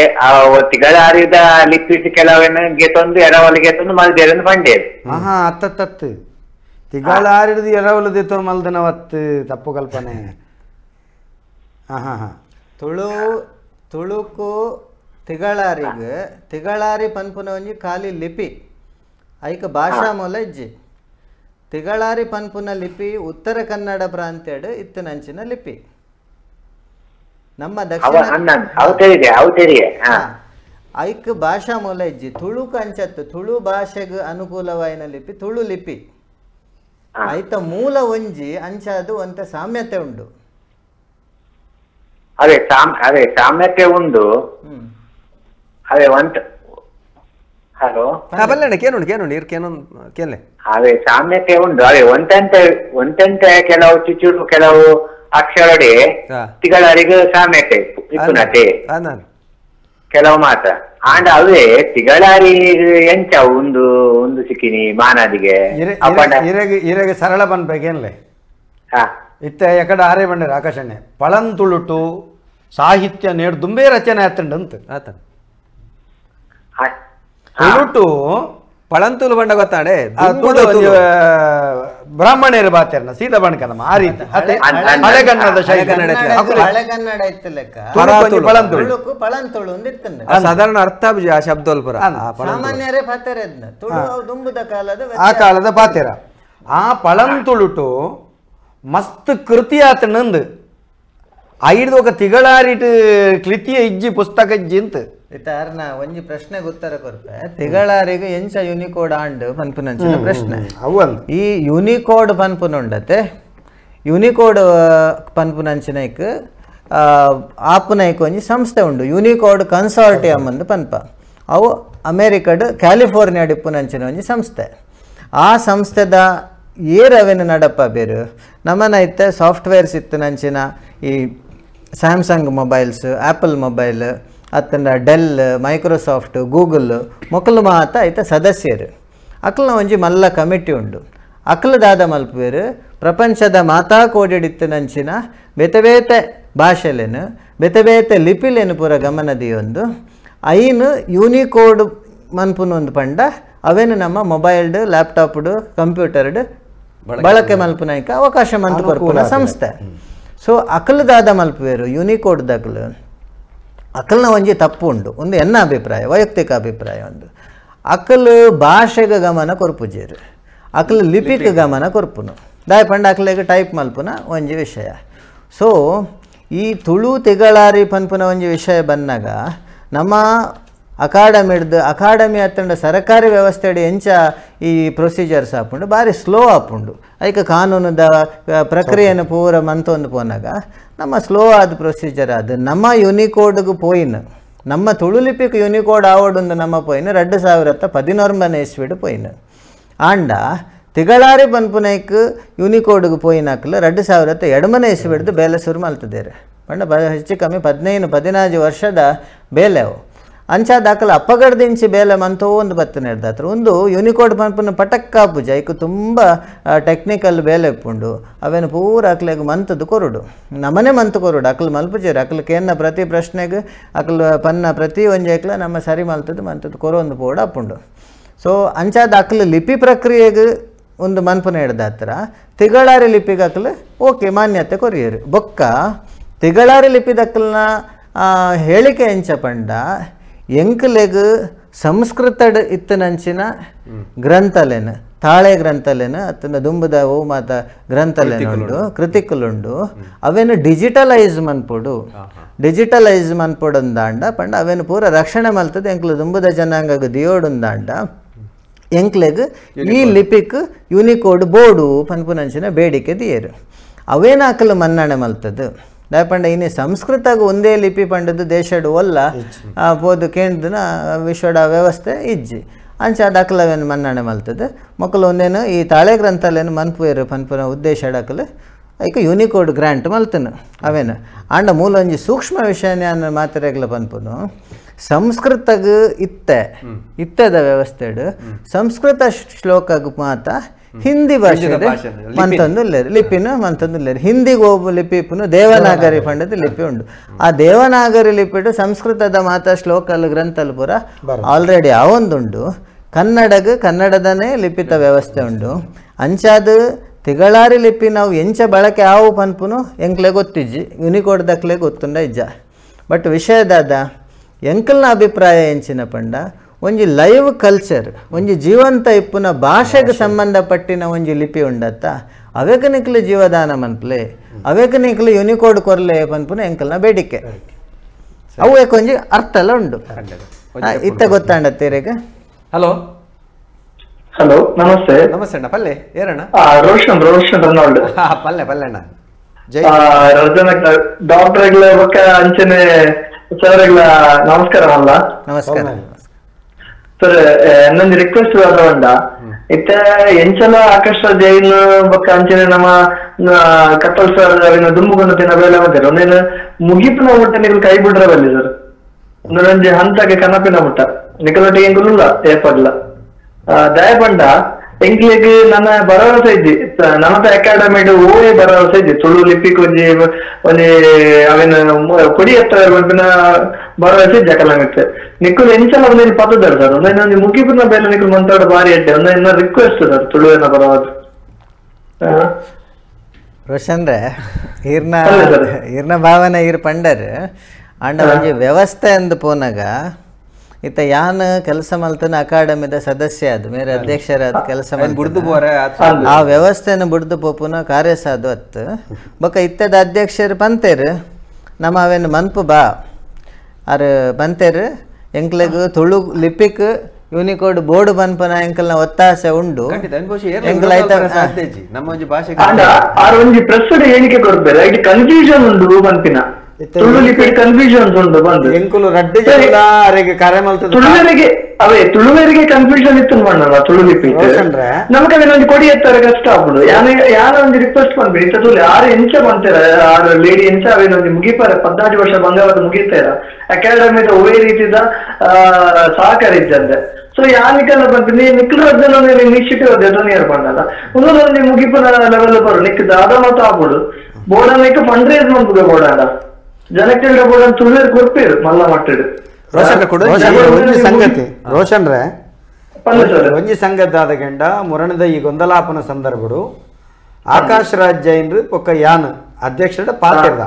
ತಿಗಳಾರಿದ ಲಿಪಿ ಕೆಲವನ್ನ ಗೆತೊಂದು ಎರವಲಿಗೆ ತಂದು ಮಲ್ದೇರನ್ನು ಬಂಡೇರು. ಹಾ ಅತ್ತತ್ತತ್ತು ತಿಗಳಾರಿಡ್ದು ಎರವಲು ದೇತೋರು ಮಲ್ದನವತ್ತು ತಪ್ಪು ಕಲ್ಪನೆ. ಹಾ ಹಾ ಹಾ ತುಳು ತುಳುಕು ತಿಗಳಾರಿಗೆ ತಿಗಳಾರಿ ಪನ್ಪುನ ಒಂಜಿ ಖಾಲಿ ಲಿಪಿ ಐಕ ಭಾಷಾ ಮೂಲ ಇಜ್ಜಿ. ತಿಗಳಾರಿ ಪನ್ಪುನ ಲಿಪಿ ಉತ್ತರ ಕನ್ನಡ ಪ್ರಾಂತ್ಯಡ್ ಇತ್ತನಂಚಿನ ಲಿಪಿ. ನಮ್ಮ ದಕ್ಷಿಣ ಐಕ್ ಭಾಷಾ ಮೂಲ ಇಜ್ಜಿ. ತುಳುಕು ಅಂಚತ್ತು ತುಳು ಭಾಷೆಗೆ ಅನುಕೂಲವಾಯಿನ ಲಿಪಿ ತುಳು ಲಿಪಿ. ಐತ ಮೂಲ ಒಂಜಿ ಅಂಚಾದು ಅಂತ ಸಾಮ್ಯತೆ ಉಂಡು. ಅದೇ ಅದೇ ಸಾಮ್ಯತೆ ಉಂಡು. ಅದೇ ಒಂತ ಹಲೋ ಅದೇ ಸಾಮ್ಯತೆ ಉಂಡು. ಅದೇ ಒಂಟಂತೆ ಒಂಟಂತೆ ಕೆಲವು ಚುಚುರು ಕೆಲವು ಅಕ್ಷರಡೆ ತಿಗಳರಿಗೆ ಸಾಮ್ಯತೆ ಇಪ್ಪುನತೆ ಕೆಲವು ಮಾತ್ರ. ಆಂಡ ಅವೇ ತಿಗಳಾರಿ ಎಂಚ ಒಂದು ಒಂದು ಸಿಕ್ಕಿನಿ ಮಾನಾದಿಗೆ ಇರೆಗೆ ಸರಳ ಬನ್ಬೇಕೇನ್ಲೆ ಇತ್ತ ಎಕಡೆ ಆರೇ ಬಂಡೇರು ಆಕಾಶಣ್ಣೆ ಪಳಂತುಳುಟು ಸಾಹಿತ್ಯ ನೇಡ್ದುಂಬೇ ರಚನೆ ಆತಂಡಂತ ಆತ ತುಳುಟು ಪಳಂತುಲು ಬಂಡ ಗೊತ್ತಾಡೆ ಬ್ರಾಹ್ಮಣರು ಬಾತೇರ್ನ ಸೀದಾ ಬಣ್ಕದಮ್ಮ ಆ ರೀತಿ ಹಳೆಗನ್ನಡ ಶೈಲಿ ಹಳೆಗನ್ನಡ ಇತ್ತು ಲೆಕ್ಕ ತುಳುಕು ಪಳಂತುಳು ಒಂದು ಸಾಧಾರಣ ಅರ್ಥ ಆ ಶಬ್ದ ಸಾಮಾನ್ಯರೇ ಪಾತೇರ ತುಳು ದುಂಬುದ ಕಾಲದ ಆ ಕಾಲದ ಪಾತೇರ ಆ ಪಳಂತುಳುಟು ಮಸ್ತ್ ಕೃತಿ ಆತನಂದು ಐದು ఒక ತಿಗಳಾರಿಟ್ ಕೃತಿಯ ಇಜ್ಜಿ ಪುಸ್ತಕ ಇಜ್ಜಿ ಅಂತ ಇತ್ತಾರ್ನ ಒಂಜಿ ಪ್ರಶ್ನೆಗೆ ಉತ್ತರ ಕೊರ್ಪೆ. ತಿಗಳಾರಿಗೆ ಎಂಚ ಯುನಿಕೋಡ್ ಆಂಡ್ ಪನ್ಪುನಂಚಿನ ಪ್ರಶ್ನೆ. ಈ ಯುನಿಕೋಡ್ ಪನ್ಪುನುಂಡತೆ ಯುನಿಕೋಡ್ ಪನ್ಪುನಂಚಿನೈಕ್ ಆಪುನೈಕ್ ಒಂಜಿ ಸಂಸ್ಥೆ ಉಂಡು ಯುನಿಕೋಡ್ ಕನ್ಸಾರ್ಟಿಯಮ್ ಅಂದು ಪನ್ಪ. ಅವು ಅಮೇರಿಕಡ್ ಕ್ಯಾಲಿಫೋರ್ನಿಯಾ ಇಪ್ಪುನಂಚಿನ ಒಂಜಿ ಸಂಸ್ಥೆ. ಆ ಸಂಸ್ಥೆದ ಏರವೇನು ನಡಪ ಬೇರು ನಮ್ಮನ ಇತ್ತೆ ಸಾಫ್ಟ್ವೇರ್ಸ್ ಇತ್ತನಂಚಿನ ಈ Samsung mobiles apple mobile ಅತ್ತಂಡ Dell Microsoft Google ಮೊಕಲು ಮಾತ ಐತ ಸದಸ್ಯರು ಅಕ್ಲನ ಒಂಜಿ ಮಲ್ಲ ಕಮಿಟಿ ಉಂಡು. ಅಕ್ಲು ದಾದ ಮಲ್ಪುವೆರು ಪ್ರಪಂಚದ ಮಾತಾ ಕೋಡಿಡಿತ್ತಿನಂಚಿನ ಬೇತೆ ಬೇತೆ ಭಾಷೆಲೇನು ಬೇತೆ ಬೇತೆ ಲಿಪಿಲೇನು ಪೂರ ಗಮನ ದಿಯೊಂದು ಐನು ಯೂನಿಕೋಡ್ ಮನ್ಪುನ ಒಂದು ಪಂಡ ಅವೇನು ನಮ್ಮ ಮೊಬೈಲ್ಡ್ ಲ್ಯಾಪ್ಟಾಪ್ಡ್ ಕಂಪ್ಯೂಟರ್ಡ್ ಬಳಕೆ ಮಲ್ಪುನೈಕ ಅವಕಾಶ ಮಂತು ಕೊರ್ಪುನ ಸಂಸ್ಥೆ. ಸೊ ಅಕಲು ದಾದ ಮಲ್ಪುವೆರು ಯೂನಿಕೋಡ್ ದಕಲು ಅಕಲ್ನ ಒಂಜಿ ತಪ್ಪು ಉಂಡು ಒಂದು ಎನ್ನ ಅಭಿಪ್ರಾಯ ವೈಯಕ್ತಿಕ ಅಭಿಪ್ರಾಯ ಒಂದು ಅಕಲು ಭಾಷೆಗೆ ಗಮನ ಕೊರ್ಪುಜೇರು ಅಕಲು ಲಿಪಿಗೆ ಗಮನ ಕೊರ್ಪುನು ದಾಯ ಪಂಡ ಅಕಲಿಗೆ ಟೈಪ್ ಮಲ್ಪುನ ಒಂಜಿ ವಿಷಯ. ಸೊ ಈ ತುಳು ತಿಗಳಾರಿ ಪನ್ಪುನ ಒಂಜಿ ವಿಷಯ ಬಂದಾಗ ನಮ್ಮ ಅಕಾಡೆಮಿಡ್ದು ಅಕಾಡೆಮಿ ಅತ್ತಂಡ ಸರ್ಕಾರಿ ವ್ಯವಸ್ಥೆಡ್ ಎಂಚ ಈ ಪ್ರೊಸೀಜರ್ಸ್ ಆಪುಂಡು ಭಾರಿ ಸ್ಲೋ ಆಪುಂಡು ಐಕ ಕಾನೂನುದ ಪ್ರಕ್ರಿಯೆಯನ್ನು ಪೂರ ಮಂತೊಂದು ಪೋನಾಗ ನಮ್ಮ ಸ್ಲೋ ಆದ ಪ್ರೊಸೀಜರ್ ಅದು ನಮ್ಮ ಯೂನಿಕೋಡ್ಗೆ ಪೋಯಿನ ನಮ್ಮ ತುಳು ಲಿಪಿಗೆ ಯೂನಿಕೋಡ್ ಆವಡುಂದು ನಮ್ಮ ಪೋಯಿನ 2019 ಇಸ್ವಿಡ್ ಪೋಯಿನ ಆಂಡ ತಿಗಳಾರಿ ಪನ್ಪುನೈಕ್ ಯೂನಿಕೋಡ್ಗೆ ಪೋಯಿನಾಕಲು 2002 ಇಸ್ವಿಡ್ದು ಬೇಲೆ ಶುರು ಮಲ್ತದೇರು ಪಂಡ ಹೆಚ್ಚು ಕಮ್ಮಿ 15 14 ವರ್ಷದ ಬೇಲೆವು ಅಂಚ ದಾಖಲೆ ಅಪ್ಪಗಡ್ದಿಂಚಿ ಬೇಲೆ ಮಂತೋ ಒಂದು ಬತ್ತು ನೆಡ್ದಾತ್ರ ಒಂದು ಯೂನಿಕೋಡ್ ಪನ್ಪುನ ಪಟಕ್ಕಾಪುಜ ಐಕು ತುಂಬ ಟೆಕ್ನಿಕಲ್ ಬೇಲೆ ಇಪ್ಪುಂಡು ಅವೇನು ಪೂರ ಅಕ್ಲೆಗ್ ಮಂತದ್ದು ಕೊರುಡು ನಮ್ಮನೆ ಮಂತು ಕೊರುಡು ಅಕ್ಲು ಮಲ್ಪುಜೇರು ಅಕ್ಲು ಕೇನ್ನ ಪ್ರತಿ ಪ್ರಶ್ನೆಗೆ ಅಕ್ಲು ಪನ್ನ ಪ್ರತಿ ಒಂಜಿ ಐಕ್ಲ ನಮ್ಮ ಸರಿ ಮಲ್ತದ್ದು ಮಂತದ್ದು ಕೊರೊಂದು ಪೋಡು ಅಪ್ಪುಂಡು. ಸೊ ಅಂಚಾದ ಅಕ್ಲು ಲಿಪಿ ಪ್ರಕ್ರಿಯೆಗೆ ಒಂದು ಮನ್ಪುನ ಹಿಡ್ದಾತ್ರ ತಿಗಳಾರಿ ಲಿಪಿಗೆ ಅಕ್ಲು ಓಕೆ ಮಾನ್ಯತೆ ಕೊರಿಯರು ಬೊಕ್ಕ ತಿಗಳಾರಿ ಲಿಪಿದಕ್ಕಲ್ನ ಹೇಳಿಕೆ ಎಂಚ ಪಂಡ ಎಂಕಲೆಗ್ ಸಂಸ್ಕೃತಡ್ ಇತ್ತನಂಚಿನ ಗ್ರಂಥಲೇನು ತಾಳೆ ಗ್ರಂಥಲೇನು ಅತ್ತನ ದುಂಬುದ ಓ ಮಾತ ಗ್ರಂಥಲೇನುಂಡು ಕೃತಿಕಲುಂಡು ಅವೇನು ಡಿಜಿಟಲೈಸ್ ಮನ್ಪೊಡು ಡಿಜಿಟಲೈಸ್ ಮನ್ಪೊಡುಂದಾಂಡ ಪಂಡ ಅವೇನು ಪೂರ ರಕ್ಷಣೆ ಮಲ್ತದೆ ಎಂಕ್ಲು ದುಂಬುದ ಜನಾಂಗಗ್ ದಿಯೋಡುಂದಾಂಡ ಎಂಕ್ಲೆಗ್ ಈ ಲಿಪಿಕ್ ಯೂನಿಕೋಡ್ ಬೋಡು ಪನ್ಪುನಂಚಿನ ಬೇಡಿಕೆ ದಿಯೇರು ಅವೇನು ಅಕಲು ಮನ್ನಣೆ ಮಲ್ತದ್ದು ದಾಯಪಂಡ ಇನ್ನಿ ಸಂಸ್ಕೃತಗ ಒಂದೇ ಲಿಪಿ ಪಂಡದ್ದು ದೇಶಡು ಒಲ್ಲ ಪೋದು ಕೇಂದ್ರನ ವಿಶ್ವದ ವ್ಯವಸ್ಥೆ ಇಜ್ಜಿ ಅಂಚ ದಾಖಲವೇನು ಮನ್ನಣೆ ಮಲ್ತದೆ ಮಕ್ಕಳು ಒಂದೇನು ಈ ತಾಳೆ ಗ್ರಂಥಲೇನು ಮನ್ಪುವೇರು ಪನ್ಪುನ ಉದ್ದೇಶ ಡಾಕಲು ಐಕ ಯೂನಿಕೋಡ್ ಗ್ರ್ಯಾಂಟ್ ಮಲ್ತನು ಅವೇನು ಆಂಡ ಮೂಲ ಒಂಜಿ ಸೂಕ್ಷ್ಮ ವಿಷಯನ ಮಾತ್ರೆಗ್ಲ ಪನ್ಪುನು ಸಂಸ್ಕೃತಗ ಇತ್ತೆ ಇತ್ತದ ವ್ಯವಸ್ಥೆಡು ಸಂಸ್ಕೃತ ಶ್ಲೋಕಗ್ ಮಾತ ಹಿಂದಿ ಭಾಷೆ ಮಂತೊಂದು ಲಿಪಿನ ಮಂತೊಂದು ಹಿಂದಿಗೆ ಒಬ್ಬ ಲಿಪಿ ಇಪ್ಪುನು ದೇವನಾಗರಿ ಪಂಡದ ಲಿಪಿ ಉಂಡು ಆ ದೇವನಾಗರಿ ಲಿಪಿಡು ಸಂಸ್ಕೃತದ ಮಾತ ಶ್ಲೋಕಲ್ ಗ್ರಂಥಲ್ ಪೂರ ಆಲ್ರೆಡಿ ಆವೊಂದುಂಡು ಕನ್ನಡಗ್ ಕನ್ನಡದನೇ ಲಿಪಿತ ವ್ಯವಸ್ಥೆ ಉಂಡು ಅಂಚಾದ ತಿಗಳಾರಿ ಲಿಪಿ ನಾವು ಎಂಚ ಬಳಕೆ ಆವು ಪನ್ಪುನು ಎಂಕ್ಲೆ ಗೊತ್ತಿಜ್ಜಿ ಯೂನಿಕೋಡ್ ದಕ್ಲೆ ಗೊತ್ತುಂಡ ಇಜ್ಜ ಬಟ್ ವಿಷಯದಾದ ಎಂಕಲ್ನ ಅಭಿಪ್ರಾಯ ಎಂಚಿನ ಪಂಡ ಒಂಜಿ ಲೈವ್ ಕಲ್ಚರ್ ಒಂಜಿ ಜೀವಂತ ಇಪ್ಪುನ ಭಾಷೆಗೆ ಸಂಬಂಧಪಟ್ಟಿನ ಒಂಜಿ ಲಿಪಿ ಉಂಡತ್ತ ಅವೇಕ ನಿಕ್ಲು ಜೀವದಾನ ಮನ್ಪ್ಲೆ ಅವೇಕ ನಿಕ್ಲು ಯೂನಿಕೋಡ್ ಕೊರ್ಲೆ ಪನ್ಪುನ ಎಂಕಲ್ನ ಬೇಡಿಕೆ ಅವು ಒಂಜಿ ಅರ್ಥ ಎಲ್ಲ ಉಂಡು ಇತ್ತ ಗೊತ್ತಾಂಡತ್ತೀರೇಗ. ಹಲೋ ಹಲೋ ನಮಸ್ತೆ ನಮಸ್ತೆ ಅಣ್ಣ ಪಲ್ಲೆ ಏರಣ್ಣ ರೋಷನ್ ರೋಷನ್ ರೊನಾಲ್ಡ್ ಪಲ್ಲೆ ಪಲ್ಲೆ ಅಣ್ಣ ಜೈ ಡಾಕ್ಟರ್ ಅಂಚನೆ ಸರ್ ನಮಸ್ಕಾರ ಅಲ್ಲ ನಮಸ್ಕಾರ ಸರ್ ಇನ್ನೊಂದು ರಿಕ್ವೆಸ್ಟ್ ಉಂಡ ಇತ್ತ ಎಂಚಲ ಆಕಾಶ ಜೈನ್ ಬೊಕ್ಕ ಅಂಚನೆ ನಮ್ಮ ಕತ್ತಲ್ ಸರ್ ದುಂಬುಗೊಂಡು ತಿನ್ನ ಬೇಲೆ ಬಂದಿರ ಒಂದೇನು ಮುಗಿಪಿನ ಮುಟ್ಟ ನಿಕಲ್ ಕೈ ಬಿಡ್ರ ಬಲ್ಲಿ ಸರ್ ಒಂದೊಂಜಿ ಹಂತಕ್ಕೆ ಕನಪಿನ ಮುಟ್ಟ ನಿಕಲೊಟ್ಟಿಗೆ ಎಂಕುಲುಲ್ಲ ಏಪಡ್ಲ ದಯಪಂಡ ಎಂಕ್ಲೆಗ್ ನನ್ನ ಭರವಸೆ ಇದ್ದಿ ನಮ್ಮತ ಅಕಾಡೆಮಿ ಓಯೇ ಭರವಸೆ ಇದ್ದಿ ತುಳು ಲಿಪಿಕ್ ಒಂಜಿ ಒಂಜಿ ಅವೇನು ಕೊಡಿ ಎತ್ತರ ಭರವಸೆ ಇದ್ದಿ ಅಕಲಮಿತ್ತು ನಿಕ್ಕುಲು ಎಂಚಲ ಒಂದೇನು ಪತ್ತದಾರ ಸರ್ ಒಂದೇನು ಮುಗಿಪುನ ಬೇಲೆ ನಿಕ್ಕುಲು ಮಂತಾಡ ಬಾರಿ ಅಡ್ಡೆ ಒಂದೇನು ರಿಕ್ವೆಸ್ಟ್ ಸರ್ ತುಳುವಿನ ಪರವಾದ. ರೋಷನ್ ರೇ ಈರ್ನ ಈರ್ನ ಭಾವನೆ ಈರ್ ಪಂಡರ್ ಅಂಡ ಒಂಜಿ ವ್ಯವಸ್ಥೆ ಅಂದ್ ಪೋನಾಗ ಇತ್ತ ಯಾನ್ ಕೆಲಸ ಮಲ್ತನ ಅಕಾಡೆಮಿದ ಸದಸ್ಯ ಅದು ಮೇರೆ ಅಧ್ಯಕ್ಷರಾದ ಕೆಲಸ ಆ ವ್ಯವಸ್ಥೆಯನ್ನು ಬುಡ್ದು ಪೋಪುನ ಕಾರ್ಯಸಾಧು ಅತ್ತು ಬೊಕ್ಕ ಇತ್ತದ ಅಧ್ಯಕ್ಷರು ಪಂತೇರು ನಮ್ಮ ಅವೇನು ಮನ್ಪು ಬಾ ಅರ್ ಪಂತೇರು ಎಂಕ್ಲೆಗ್ ತುಳು ಲಿಪಿಕ್ ಯೂನಿಕೋಡ್ ಬೋರ್ಡ್ ಪನ್ಪನ ಎಂಕಲ್ನ ಒತ್ತಾಸೆ ಉಂಡು ಹೇಳಿಕೆ ಕೊಡ್ಬೇರೆ ಕನ್ಫ್ಯೂಷನ್ ಉಂಡು ಪನ್ಪಿನ ತುಳು ಲಿಪಿ ಕನ್ಫ್ಯೂಷನ್ಸ್ ಉಂಡು ಬಂದು ಎಂಕುಲು ರಡ್ಡು ಜನ ಅರೆಗೆ ಕರೆ ಮಲ್ತದ ತುಳುವರಿಗೆ ಅವೇ ತುಳುವರಿಗೆ ಕನ್ಫ್ಯೂಷನ್ ಇತ್ತು ಮಣ್ಣಲ್ಲ ತುಳು ಲಿಪಿ ನಮಗೆ ಅದನ್ನ ಕೊಡಿ ಎತ್ತಾರೆ ಕಷ್ಟ ಆಗ್ಬಿಡು ಯಾನ ಯಾರ ಒಂದು ರಿಕ್ವೆಸ್ಟ್ ಬಂದ್ಬಿಡಿ ಇತ್ತ ತುಳು ಆರು ಎಂಚ ಬಂತೀರ ಆರು ಲೇಡಿ ಎಂಚ ಅವೇನೊಂದು ಮುಗಿಪಾರೆ 14 ವರ್ಷ ಬಂಗಾರದ ಮುಗಿತಾರ ಅಕಾಡೆಮಿದ ಒಳ್ಳೆ ರೀತಿದ ಸಹಕಾರ ಇದ್ದಂತೆ. ಸೊ So ಯಾನಿಕಲ್ಲ ಬಂತೀನಿ ನಿಕ್ಲ ಇನಿಷಿಯೇಟಿವ್ ಅದೇ ಪಂಡದ ಒಂದೊಂದು ಮುಗಿಪುನ ಲೆವೆಲ್ ಬರು ನಿಕ್ ದಾದ ಮಾತ ಆಪುಡು ಬೋರ್ಡ್ ಫಂಡ್ ರೈಸ್ ಮನ್ಪುಗ ಬೋರ್ಡ್ ಜನಕ್ಕೆ ಬೋರ್ಡ್ ತುಳಿಯರ್ ಕೊರ್ಪೇರು ಮಲ್ಲ ಮಟ್ಟಿಡು. ಒಂಜಿ ಸಂಗತಿ ರೋಷನ್ ರೇ, ಒಂಜಿ ಸಂಗತಿ ಆದ ಗಂಡ ಮುರಣದ ಈ ಗೊಂದಲಾಪನ ಸಂದರ್ಭಡು ಆಕಾಶ್ ರಾಜ್ ಜೈನ್ರು ಪೊಕ್ಕ ಯಾನ್ ಅಧ್ಯಕ್ಷರ ಪಾತಿರ್ದ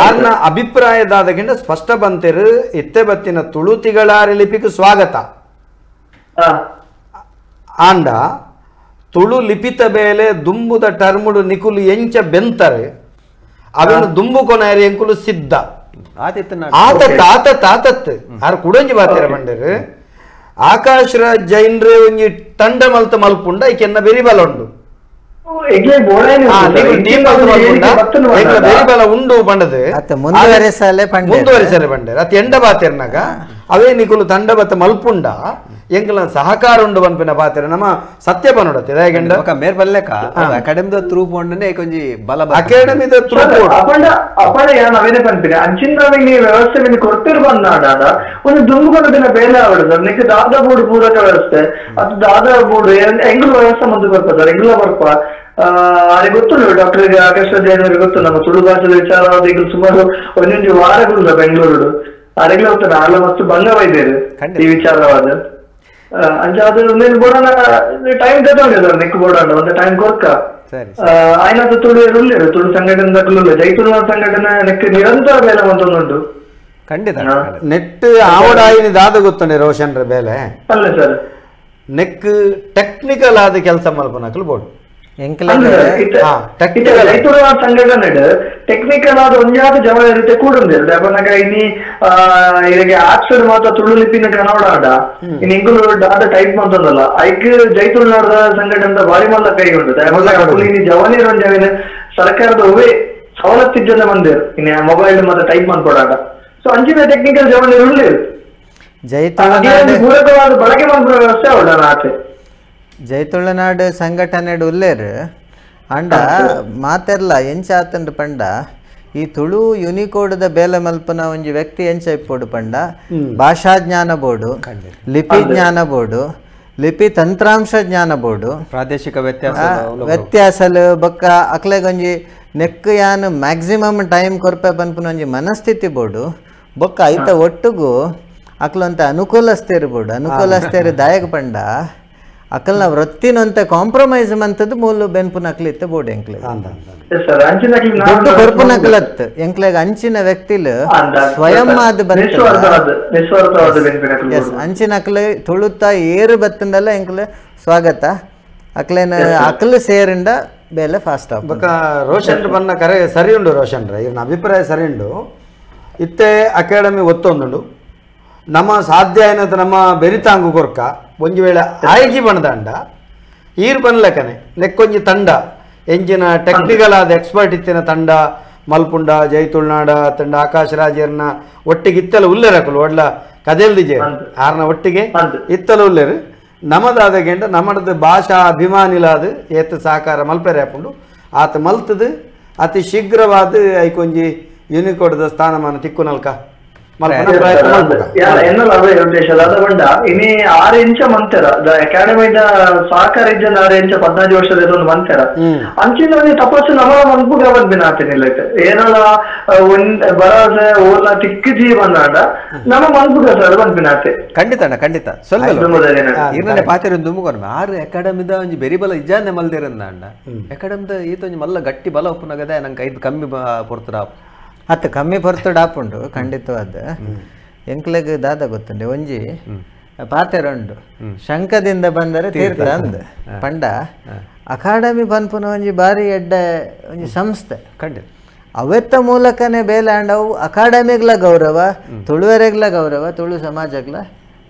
ಆರ್ನ ಅಭಿಪ್ರಾಯದಾದ ಗಂಡ ಸ್ಪಷ್ಟ ಬಂತಿರು ಇತ್ತೆ ಬತ್ತಿನ ತುಳುತಿಗಳಾರಿ ಲಿಪಿಗೆ ಸ್ವಾಗತ ಆಂಡ ತುಳು ಲಿಪಿತ ಬೇಲೆ ದುಂಬುದ ಟರ್ಮುಡು ನಿಕುಲು ಎಂಚ ಬೆಂತಾರೆ ಅವೆನ್ನು ದುಂಬು ಕೊನಾರಿ ಎಂಕುಲು ಸಿದ್ಧ ಆತ ತಾತ ತಾತತ್ ಆರ್ ಕುಡಂಜಿ ಬಾತಿರ ಬಂಡರು ಆಕಾಶ್ ರಾಜ್ ಜೈನ್ರೆ ಒಂಜಿ ತಂಡ ಮಲ್ತ ಮಲ್ಪುಂಡ ಐಕೆನ್ನ ಬೆರಿ ಬಲ ಉಂಡು ಬೆರಿ ಬಲ ಉಂಡು ಬಂಡದು ಮುಂದುವರಿಸಲೆ ಬಂಡೇರು ಅತ್ ಎಂಡ ಬಾತಿರ್ನಾಗ ಅವೇ ನಿಕುಲು ತಂಡ ಬತ್ತ ಮಲ್ಪುಂಡ ಎಂಕಲ ಸಹಕಾರ ಉಂಡು ಪನ್ಪಿನ ಪಾತ್ರ ನಮ್ಮ ಸತ್ಯ ಪನೋಡತ್ತೆ ದಾಯಗಂಡ ಮೇರ್ ಬಲ್ಲೆಕ ಅಕಾಡೆಮಿದ ತ್ರೂ ಪೋಂಡನೆ ಕೊಂಜಿ ಬಲ ಅಕಾಡೆಮಿದ ತ್ರೂ ಅಪಂಡ ಅಪಂಡ ಯಾನ್ ಅವೇನೆ ಪನ್ಪಿನ ಅಂಚಿನ ನೀ ವ್ಯವಸ್ಥೆ ಮಿನಿ ಕೊರ್ತಿರ್ ಬಂದಾಡ ಒಂದು ದುಂಬುಕೊಂಡ ದಿನ ಬೇಲೆ ಆವಡು ಸರ್. ನಿಕ್ ದಾದಾ ಬೋರ್ಡ್ ಪೂರಕ ವ್ಯವಸ್ಥೆ ಅದು ದಾದಾ ಬೋರ್ಡ್ ಎಂಗ್ಲ ವ್ಯವಸ್ಥೆ ಮುಂದೆ ಬರ್ಪ ಸರ್ ಎಂಗ್ಲ ಬರ್ಪ ಅರೆ ಗೊತ್ತುಂಡು ಡಾಕ್ಟರ್ ಆಕಾಶ್ ಜೈನ್ ಅವರಿಗೆ ಗೊತ್ತು ನಮ್ಮ ತುಳು ಭಾಷೆದ ವಿಚಾರ ಈಗ ಸುಮಾರು ಒಂದೊಂದು ವಾರಗಳು ಬೆಂಗಳೂರು ಅರೆಗ್ಲ ಗೊತ್ತು ನಾಳೆ ಮಸ್ತ್ ಭಂಗ ಬೈದೇರು ಈ ವಿಚಾರವಾದ ಅಂಚ ಅದು ನೀನು ಬೋಡೋಣ ಟೈಮ್ ತಗೊಂಡಿದ್ದಾರೆ ಸರ್ ನಿಕ್ ಬೋಡೋಣ ಒಂದು ಟೈಮ್ ಕೊರ್ಕ ಆಯ್ನಾದ ತುಳು ಉಳ್ಳೇರು ತುಳು ಸಂಘಟನೆ ಜೈ ತುಳುನಾಡು ಸಂಘಟನೆ ನೆಕ್ ನಿರಂತರ ಬೇಲೆ ಅಂತೊಂದುಂಟು. ಖಂಡಿತ ನೆಟ್ ಆವಡಾಯಿನಿ ದಾದ ಗೊತ್ತುಂಡೆ ರೋಷನ್ ರ ಬೇಲೆ ಅಲ್ಲ sir neck technical ಆದ ಕೆಲಸ ಮಲ್ಪನಕಲು ಬೋರ್ಡ್ ಸಂಘಟನೆ ಟೆಕ್ನಿಕಲ್ ಆದ ಒಂಜಾದ ಜವಾಬ್ದಾರಿ ಕೂಡ ಉಂದಿಲ್ಲ ಇನಿ ಇದಕ್ಕೆ ಆಪ್ಸ್ ಮಾತ್ರ ತುಳು ಲಿಪಿನ ಕನ್ನಡ ಇನ್ ಇಂಗ್ಲು ದಾದ ಟೈಪ್ ಮಂತಂದಲ್ಲ ಐಕ್ ಜೈ ತುಳುನಾಡ ಸಂಘಟನೆ ಭಾರಿ ಮಲ್ಲ ಕೈ ಉಂಟು. ಇನಿ ಜವಾನಿರು ಒಂಜಾವಿನ ಸರ್ಕಾರದ ಹೂವೇ ಸವಲತ್ತಿಜ್ಜನ ಬಂದಿರು ಇನ್ನು ಮೊಬೈಲ್ ಮತ್ತೆ ಟೈಪ್ ಮಾಡ್ಕೊಡಾಟ. ಸೊ ಅಂಚಿನ ಟೆಕ್ನಿಕಲ್ ಜವಾನಿರು ಉಳ್ಳೇರು ಜೈ ತುಳುನಾಡು ಪೂರಕವಾದ ಬಳಕೆ ಮಾಡ್ಕೊಳ್ಳೋ ವ್ಯವಸ್ಥೆ ಅವಳ ಆಚೆ ಜೈ ತುಳುನಾಡು ಸಂಘಟನೆ ಉಲ್ಲೇರು ಅಂಡ ಮಾತೆರ್ಲ ಎಂಚ ಆತಂಡು ಪಂಡ ಈ ತುಳು ಯುನಿಕೋಡ್ದ ಬೇಲೆ ಮಲ್ಪನ ಒಂಜಿ ವ್ಯಕ್ತಿ ಎಂಚ ಇಪ್ಪೋಡು ಪಂಡ ಭಾಷಾ ಜ್ಞಾನ ಬೋರ್ಡು, ಲಿಪಿ ಜ್ಞಾನ ಬೋರ್ಡು, ಲಿಪಿ ತಂತ್ರಾಂಶ ಜ್ಞಾನ ಬೋರ್ಡು, ಪ್ರಾದೇಶಿಕ ವ್ಯತ್ಯಾಸ ವ್ಯತ್ಯಾಸಲು ಬೊಕ್ಕ ಅಕ್ಲೆಗೊಂಜಿ ನೆಕ್ ಯಾನ್ ಮ್ಯಾಕ್ಸಿಮಮ್ ಟೈಮ್ ಕೊರ್ಪೆ ಪನ್ಪುನ ಒಂಜಿ ಮನಸ್ಥಿತಿ ಬೋರ್ಡು ಬೊಕ್ಕ ಐತ ಒಟ್ಟುಗು ಅಕ್ಲಂತ ಅನುಕೂಲಸ್ಥೇರು ಬೋರ್ಡು. ಅನುಕೂಲಸ್ಥೇರು ದಾಯಕ ಪಂಡ ಅಕಲ್ನ ವೃತ್ತಿನಂತ ಕಾಂಪ್ರಮೈಸ್ ಮಂತದ್ದು ಮೂಲ ಬೆನ್ಪುನ ಅಕ್ಲಿತ್ತ ಬೋರ್ಡ್ ಎಂಕ್ಲೆ ದುಡ್ಡು ಕೊರ್ಪುನ ಅಕ್ಲತ್ ಎಂಕ್ಲೆಗ್ ಅಂಚಿನ ವ್ಯಕ್ತಿಲು ಸ್ವಯಂ ಆದ್ ಎಸ್ ಅಂಚಿನ ಅಕ್ಲೆ ತುಳುತ್ತ ಏರು ಬತ್ತಂದಲ್ಲ ಎಂಕ್ಲೆ ಸ್ವಾಗತ ಅಕ್ಲೇನ ಅಕ್ಲು ಸೇರಿಂಡ ಬೇಲೆ ಫಾಸ್ಟ್ ಆಪ್ ಬೊಕ್ಕ ರೋಷನ್ ಬನ್ನ ಕರೆ ಸರಿ ಉಂಡು ರೋಷನ್ ರೇ ಇವ್ನ ಅಭಿಪ್ರಾಯ ಸರಿ ಉಂಡು. ಇತ್ತೆ ಅಕಾಡೆಮಿ ಒತ್ತೊಂದುಂಡು ನಮ್ಮ ಸಾಧ್ಯ ಏನಂತ ನಮ್ಮ ಬೆರಿತಾಂಗು ಕೊರ್ಕ ಒಂಜಿ ವೇಳೆ ಆಯ್ಜಿ ಬಣ್ಣದಂಡ ಈರ್ ಬನ್ಲಕನೆ ನೆಕ್ಕೊಂಜಿ ತಂಡ ಎಂಜಿನ ಟೆಕ್ನಿಕಲ್ ಆದ ಎಕ್ಸ್ಪರ್ಟ್ ಇತ್ತಿನ ತಂಡ ಮಲ್ಪುಂಡ ಜೈ ತುಳುನಾಡ ತಂಡ ಆಕಾಶ್ ರಾಜರ್ನ ಒಟ್ಟಿಗೆ ಇತ್ತಲ ಉಲ್ಲೇರಕಲು ಒಡ್ಲ ಕದೆಲ್ದಿಜೆ ಆರ್ನ ಒಟ್ಟಿಗೆ ಇತ್ತಲ ಉಲ್ಲೇರು ನಮದಾದ ಗೆಂಡ ನಮ್ಮದು ಭಾಷಾ ಅಭಿಮಾನಿಲಾದ ಏತ ಸಹಕಾರ ಮಲ್ಪೆರೆ ಹಾಪುಂಡು ಆತ ಮಲ್ತದು ಅತಿ ಶೀಘ್ರವಾದ ಐಕೊಂಜಿ ಯೂನಿಕೋಡ್ದ ಸ್ಥಾನಮಾನ ತಿಕ್ಕು ನಲ್ಕ ಇನಿ 6 ಇಂಚ ಮಂತೆರ ಅಕಾಡೆಮಿದ ಸಹಕಾರ ಇಜ್ಜನ 6 ಇಂಚ 14 ವರ್ಷದ ಒಂದು ಮಂತೆರ ಅಂಚಿನ ಒಂಜಿ ತಪಸ್ಸು ನಮ ಮನ್ಪುಗ ಬಂದಿನ ಆತನಿಲ್ಲ ಏನಲ್ಲ ಒಂದ್ ಬರಸೆ ಓಲ ತಿಕ್ಕಿಜಿ ಬಂದಾಡ ನಮ್ಮ ಮನ್ಪುಗ ಸರ್ ಬಂದಿನ ಆತೆ. ಖಂಡಿತ ಅಣ್ಣ ಖಂಡಿತ ಸ್ವಲ್ಪ ಇರ್ನೇ ಪಾತೆರ ದುಮ್ಮುಗೊರ್ಮೆ 6 ಅಕಾಡೆಮಿದ ಒಂಜಿ ಬೆರಿ ಬಲ ಇಜ್ಜಾನೆ ಮಲ್ದಿರಂದ ಅಣ್ಣ ಅಕಾಡೆಮಿದ ಈತ ಒಂಜಿ ಮಲ್ಲ ಗಟ್ಟಿ ಬಲ ಉಪ್ಪುನಗದೆ ನಂಗೆ ಐದು ಕಮ್ಮಿ ಪೊರ್ತುಡ ಅತ್ತ ಕಮ್ಮಿ ಪೊರ್ತುಡು ಆಪುಂಡು ಖಂಡಿತವಾದ. ಎಂಕ್ಲೆಗ್ ದಾದ ಗೊತ್ತುಂಡೆ ಒಂಜಿ ಪಾತೆರ ಉಂಡು ಶಂಕದಿಂದ ಬಂದರೆ ತೀರ್ಥ ಅಂದ್ ಪಂಡ ಅಕಾಡೆಮಿ ಪನ್ಪುನ ಒಂಜಿ ಬಾರಿ ಎಡ್ಡೆ ಒಂಜಿ ಸಂಸ್ಥೆ ಖಂಡಿತ ಅವೆತ್ತ ಮೂಲಕನೇ ಬೇಲೆ ಅಂಡ್ ಅವು ಅಕಾಡೆಮಿಗ್ಲ ಗೌರವ, ತುಳುವೆರೆಗ್ಲ ಗೌರವ, ತುಳು ಸಮಾಜಗ್ಲ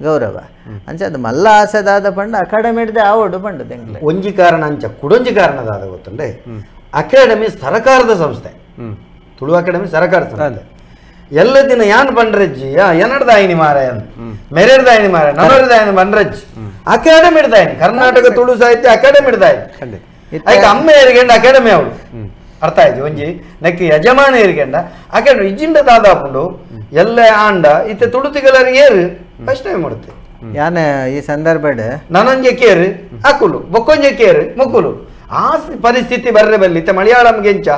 ಗೌರವ ಅಂಚ ಅದು ಮಲ್ಲ ಆಸೆ ದಾದ ಪಂಡ ಅಕಾಡೆಮಿ ಹಿಡ್ದೆ ಆವಡು ಪಂಡದ ಎಂಕ್ಲೆ ಒಂಜಿ ಕಾರಣ ಅಂಚ ಕುಡೊಂಜಿ ಕಾರಣ ದಾದ ಗೊತ್ತುಂಡೆ ಅಕಾಡೆಮಿ ಸರಕಾರದ ಸಂಸ್ಥೆ, ತುಳು ಅಕಾಡೆಮಿ ಸರಕಾರ ಸಂಸ್ಥೆ. ಎಲ್ಲ ದಿನ ಯಾನ್ ಬಂಡ್ರಜ್ಜಿ ಎನ್ನಡ್ದಾಯಿನಿ ಮಾರಾಯ ಮೆರೆಡ್ದಾಯಿನಿ ಮಾರಾಯ ನನ್ನದಾಯಿನಿ ಬಂಡ್ರಜ್ಜಿ ಅಕಾಡೆಮಿ ಹಿಡ್ದಾಯಿನಿ ಕರ್ನಾಟಕ ತುಳು ಸಾಹಿತ್ಯ ಅಕಾಡೆಮಿ ಹಿಡ್ದಾಯಿನಿ ಐಕ ಅಮ್ಮ ಏರಿಗೆಂಡ ಅಕಾಡೆಮಿ ಅವಳು ಅರ್ಥ ಆಯ್ತು ಒಂಜಿ ನೆಕ್ ಯಜಮಾನ ಏರಿಗೆಂಡ ಅಕಾಡೆಮಿ ಇಜ್ಜಿಂಡ ದಾದಾಪುಂಡು ಎಲ್ಲ ಆಂಡ ಇತ್ತೆ ತುಳು ತಿಗಲರಿಗೆ ಏರು ಫಸ್ಟ್ ಟೈಮ್ ಮಾಡುತ್ತೆ. ಯಾನೆ ಈ ಸಂದರ್ಭಡ್ ನನೊಂಜೆ ಕೇರು ಅಕುಲು ಬೊಕ್ಕೊಂಜೆ ಕೇರು ಮೊಕ್ಕುಲು ಆ ಪರಿಸ್ಥಿತಿ ಬರ್ರೆ ಬಲ್ಲಿ ಇತ್ತೆ ಮಲಯಾಳಂ ಗೆಂಚ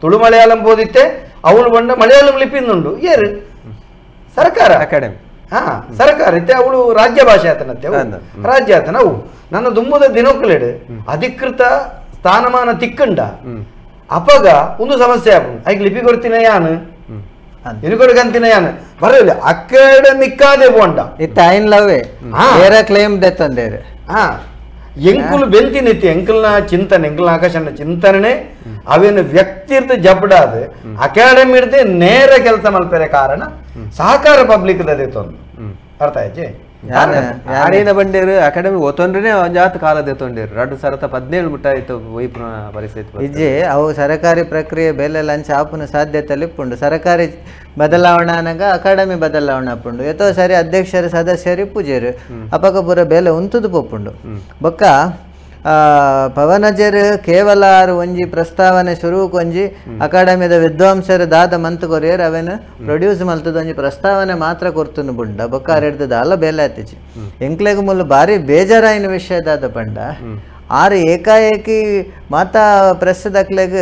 ತುಳು ಮಲಯಾಳಂ ಬೋದಿತ್ತೆ ಅವಳು ಬಂಡ ಮಲಯಾಳಂ ಲಿಪಿಂದುಂಡು ಏರು ಸರ್ಕಾರ ಅಕಾಡೆಮಿ ಹಾ ಸರ್ಕಾರ ಇತ್ತೆ ಅವಳು ರಾಜ್ಯ ಭಾಷೆ ಆತನತ್ತೆ ರಾಜ್ಯ ಆತನ ಅವು ನನ್ನ ದುಮ್ಮದ ದಿನೋಕ್ಲೇಡು ಅಧಿಕೃತ ಸ್ಥಾನಮಾನ ತಿಕ್ಕಂಡ ಅಪಗ ಒಂದು ಸಮಸ್ಯೆ ಆಪುಂಡು ಐಕ್ ಲಿಪಿ ಕೊಡ್ತೀನ ಯಾನು ಇರುಕೊಡ್ಕಂತಿನ ಯಾನು ಬರಲಿಲ್ಲ ಅಕಾಡೆಮಿಕ್ ಆದೆ ಬೋಂಡ ಇತ್ತ ಐನ್ ಲವ್ವೇ ಏರ ಕ್ಲೇಮ್ ದೆತ್ತಂದೇರು ಹಾ ಎಂಕುಲು ಬೆಂತಿನಿತ್ತು ಎಂಕಲ್ನ ಚಿಂತನೆ ಎಂಕಲ್ನ ಆಕಾಶನ ಚಿಂತನೆ ಅವೇನು ವ್ಯಕ್ತಿರ್ದ ಜಬ್ಡಾದ ಅಕಾಡೆಮಿ ಇರ್ದೆ ನೇರ ಕೆಲಸ ಮಲ್ಪೆರೆ ಕಾರಣ ಸಹಕಾರ ಪಬ್ಲಿಕ್ ದೆತ್ತೊಂದು ಅರ್ಥ ಆಯ್ಚೆ ಆಡಿನ ಬಂಡೇರು ಅಕಾಡೆಮಿ ಒತ್ತೊಂಡ್ರೆ ಒಂಜಾತ್ ಕಾಲದ ತೊಂಡೇರು 2017 ಮುಟ್ಟ ಆಯ್ತು ವೈಪ್ನ ಪರಿಸ್ಥಿತಿ ಇಜ್ಜೆ ಅವು ಸರಕಾರಿ ಪ್ರಕ್ರಿಯೆ ಬೇಲೆ ಲಂಚ ಆಪುನ ಸಾಧ್ಯತೆ ಇಪ್ಪುಂಡು ಸರಕಾರಿ ಬದಲಾವಣೆ ಅನಗ ಅಕಾಡೆಮಿ ಬದಲಾವಣೆ ಆಪುಂಡು ಎತ್ತೋ ಸರಿ ಅಧ್ಯಕ್ಷರು ಸದಸ್ಯರು ಪೂಜೆರು ಅಪಕ ಪೂರ ಬೇಲೆ ಉಂತುದು ಪೋಪುಂಡು ಬೊಕ್ಕ ಪವನಜರ್ ಕೇವಲ ಆರು ಒಂಜಿ ಪ್ರಸ್ತಾವನೆ ಶುರುಕ್ ಒಂಜಿ ಅಕಾಡೆಮಿದ ವಿದ್ವಾಂಸರು ದಾದ ಮಂತ್ ಕೊರಿಯರ್ ಅವೇನು ಪ್ರೊಡ್ಯೂಸ್ ಮಲ್ತದ ಒಂಜಿ ಪ್ರಸ್ತಾವನೆ ಮಾತ್ರ ಕೊರ್ತುನು ಬುಂಡ ಬೊಕ್ಕ ಆರೆಡ್ದದ ಅಲ್ಲ ಬೇಲೆ ಆತಿಚಿ ಎಂಕ್ಲೆಗ್ ಮುಲ್ಲು ಬಾರಿ ಬೇಜಾರಾಯಿನ ವಿಷಯ ದಾದ ಪಂಡ ಆರು ಏಕಾಏಕಿ ಮಾತಾ ಪ್ರೆಸ್ ದಕ್ಲೆಗ್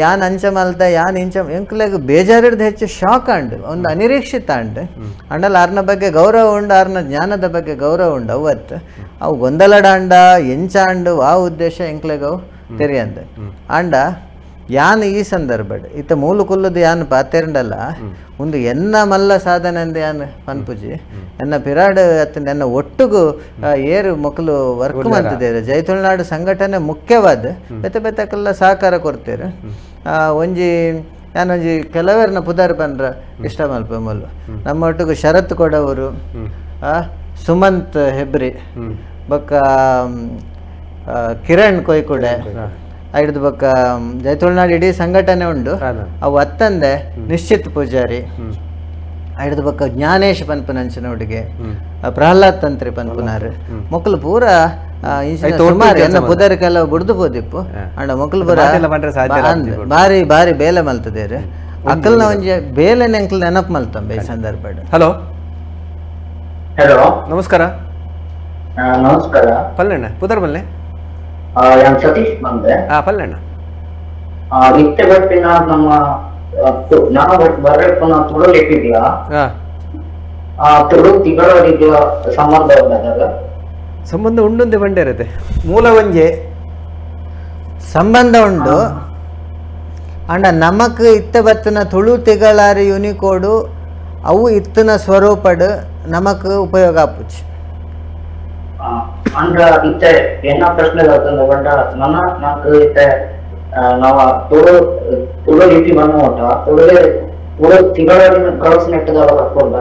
ಯಾನ್ ಅಂಚ ಮಲ್ತ ಯಾನ್ ಇಂಚ ಎಂಕ್ಲೆಗ್ ಬೇಜಾರಿಡ್ದು ಹೆಚ್ಚು ಶಾಕ್ ಅಂಡ್ ಒಂದು ಅನಿರೀಕ್ಷಿತ ಅಂಡ್ ಅಂಡಲ್ ಆರ್ನ ಬಗ್ಗೆ ಗೌರವ ಉಂಡು ಆರ್ನ ಜ್ಞಾನದ ಬಗ್ಗೆ ಗೌರವ ಉಂಡು ಅವತ್ತು ಅವು ಗೊಂದಲಡಾಂಡ ಎಂಚಾಂಡು ಆ ಉದ್ದೇಶ ಎಂಕ್ಲೆಗ್ ಅವು ತೆರಿಯಂದ ಅಂಡ ಯಾನ್ ಈ ಸಂದರ್ಭಡ್ ಇತ್ತ ಮೂಲು ಕುಲ್ಲದು ಯಾನ್ ಪಾತೆರಂಡಲ್ಲ ಒಂದು ಎನ್ನ ಮಲ್ಲ ಸಾಧನೆ ಅಂದ ಯಾನ್ ಪನ್ಪುಜಿ ಎನ್ನ ಪಿರಾಡ್ ಅತ್ತ ಎನ್ನ ಒಟ್ಟುಗು ಏರು ಮಕ್ಕಳು ವರ್ಕ್ ಮಾಡ್ತಿದ್ದಾರೆ ಜೈ ತುಳುನಾಡು ಸಂಘಟನೆ ಮುಖ್ಯವಾದ ಬೆತ್ತ ಬೆತ್ತಕ್ಕೆಲ್ಲ ಸಹಕಾರ ಕೊಡ್ತೇರು ಒಂಜಿ ಯಾನೊಂಜಿ ಕೆಲವೇರ್ನ ಪುದಾರ್ ಪನ್ರ ಇಷ್ಟ ಮಲ್ಪ ಮೊಲ್ಲು ನಮ್ಮ ಒಟ್ಟಿಗೂ ಶರತ್ ಕೊಡವರು ಸುಮಂತ್ ಹೆಬ್ರಿ ಬೊಕ್ಕ ಕಿರಣ್ ಕೊಯ್ಕುಡೆ ಐಡ್ದು ಬೊಕ್ಕ ಜೈ ತುಳುನಾಡು ಇಡೀ ಸಂಘಟನೆ ಉಂಡು ಅವು ಅತ್ತಂದೆ ನಿಶ್ಚಿತ್ ಪೂಜಾರಿ ಐಡ್ದು ಬೊಕ್ಕ ಜ್ಞಾನೇಶ್ ಪನ್ಪುನಂಚಿನ ಹುಡುಗೆ ಪ್ರಹ್ಲಾದ್ ತಂತ್ರಿ ಪನ್ಪುನಾರು ಮೊಕ್ಕಲು ಪೂರ ಸುಮಾರು ಎನ್ನ ಪುದರ್ ಕೆಲವು ಬುಡ್ದು ಪೋದಿಪ್ಪು ಅಂಡ ಮೊಕ್ಕಲು ಪೂರ ಬಾರಿ ಬಾರಿ ಬೇಲೆ ಮಲ್ತದೇರು ಅಕ್ಕಲ್ನ ಒಂಜಿ ಬೇಲೆನೆ ಅಂಕಲ್ ನೆನಪು ಮಲ್ತಂಬೆ ಈ ಸಂದರ್ಭ. ಹಲೋ ಹಲೋ ನಮಸ್ಕಾರ. ನಮಸ್ಕಾರ. ಪಲ್ಲಣ್ಣ ಪುದರ್ ಬಲ್ಲೆ ಯಾನ್ ಸತೀಶ್ ಬಂದೆ. ಪಲ್ಲಣ್ಣ ಇತ್ತೆ ಬಟ್ಟಿನ ನಮ್ಮ ನಾನು ಬರ್ರೆಪ್ಪನ ತುಳು ಲಿಪಿಗ್ಲ ತುಳು ತಿಗಳವರಿಗ್ಲ ಸಂಬಂಧ ಉಂಡದಾಗ ಸಂಬಂಧ ಉಂಡೊಂದೇ ಬಂಡೇರತೆ ಮೂಲ ಒಂಜೆ ಸಂಬಂಧ ಉಂಡು ಅಂಡ ನಮಕ್ ಇತ್ತ ಬತ್ತಿನ ತುಳು ತಿಗಳಾರಿ ಯುನಿಕೋಡು ಅವು ಇತ್ತಿನ ಸ್ವರೂಪಡು ನಮಕ್ ಉಪಯೋಗ ಆಪುಚಿ. ಅಂಡ ಇತ್ತೆ ಎನ್ನ ಪ್ರಶ್ನೆ ಬಂಡ ನನ್ನ ನಾಕ್ ಇತ್ತೆ ನಾವ ತುಳು ತುಳು ಲಿಪಿ ಬಂದ ತುಳುವೆ ತುಳು ತಿಗಳಾರಿನ ಕಳಸ್ ನೆಟ್ಟದವ ತಕ್ಕೊಂಡ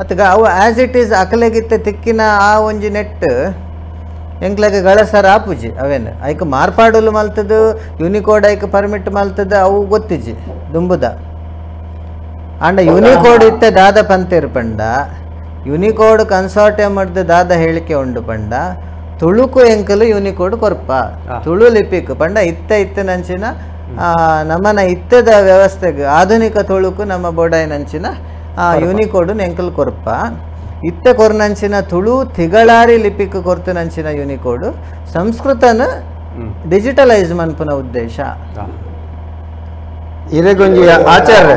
ಅತ್ಗ ಅವು as it is ಅಕಲೆಗಿತ್ತ ತಿಕ್ಕಿನ ಆ ಒಂಜಿ ನೆಟ್ ಎಂಕ್ಲೆಗ್ ಗಳಸರ ಆಪುಜಿ ಅವೇನು ಐಕ್ ಮಾರ್ಪಾಡಲು ಮಲ್ತದು ಯುನಿಕೋಡ್ ಐಕ್ ಪರ್ಮಿಟ್ ಮಲ್ತದ ಅವು ಗೊತ್ತಿಜಿ ದುಂಬುದ. ಅಂಡ ಯುನಿಕೋಡ್ ಇತ್ತೆ ದಾದ ಪಂತೇರು ಪಂಡ ಯುನಿಕೋಡ್ ಕನ್ಸಾರ್ಟಿಯಂ ಮಡ್ದು ದಾದ ಹೇಳಿಕೆ ಉಂಡು ಪಂಡ ತುಳುಕು ಎಂಕಲು ಯುನಿಕೋಡ್ ಕೊರ್ಪ ತುಳು ಲಿಪಿಕ್ ಪಂಡ ಇತ್ತ ಇತ್ತನಂಚಿನ ನಮ್ಮನ ಇತ್ತದ ವ್ಯವಸ್ಥೆಗೆ ಆಧುನಿಕ ತುಳುಕು ನಮ್ಮ ಬೋಡಾಯಿನಂಚಿನ ಯುನಿಕೋಡ್ ಎಂಕಲ್ ಕೊರ್ಪ ಇತ್ತ ಕೊರ್ನಂಚಿನ ತುಳು ತಿಗಳಾರಿ ಲಿಪಿಕ್ ಕೊರ್ತನಂಚಿನ ಯುನಿಕೋಡ್ ಸಂಸ್ಕೃತನ ಡಿಜಿಟಲೈಸ್ ಮನ್ಪುನ ಉದ್ದೇಶ. ಇರೆಗೊಂಜಿ ಆಚಾರ್ಯ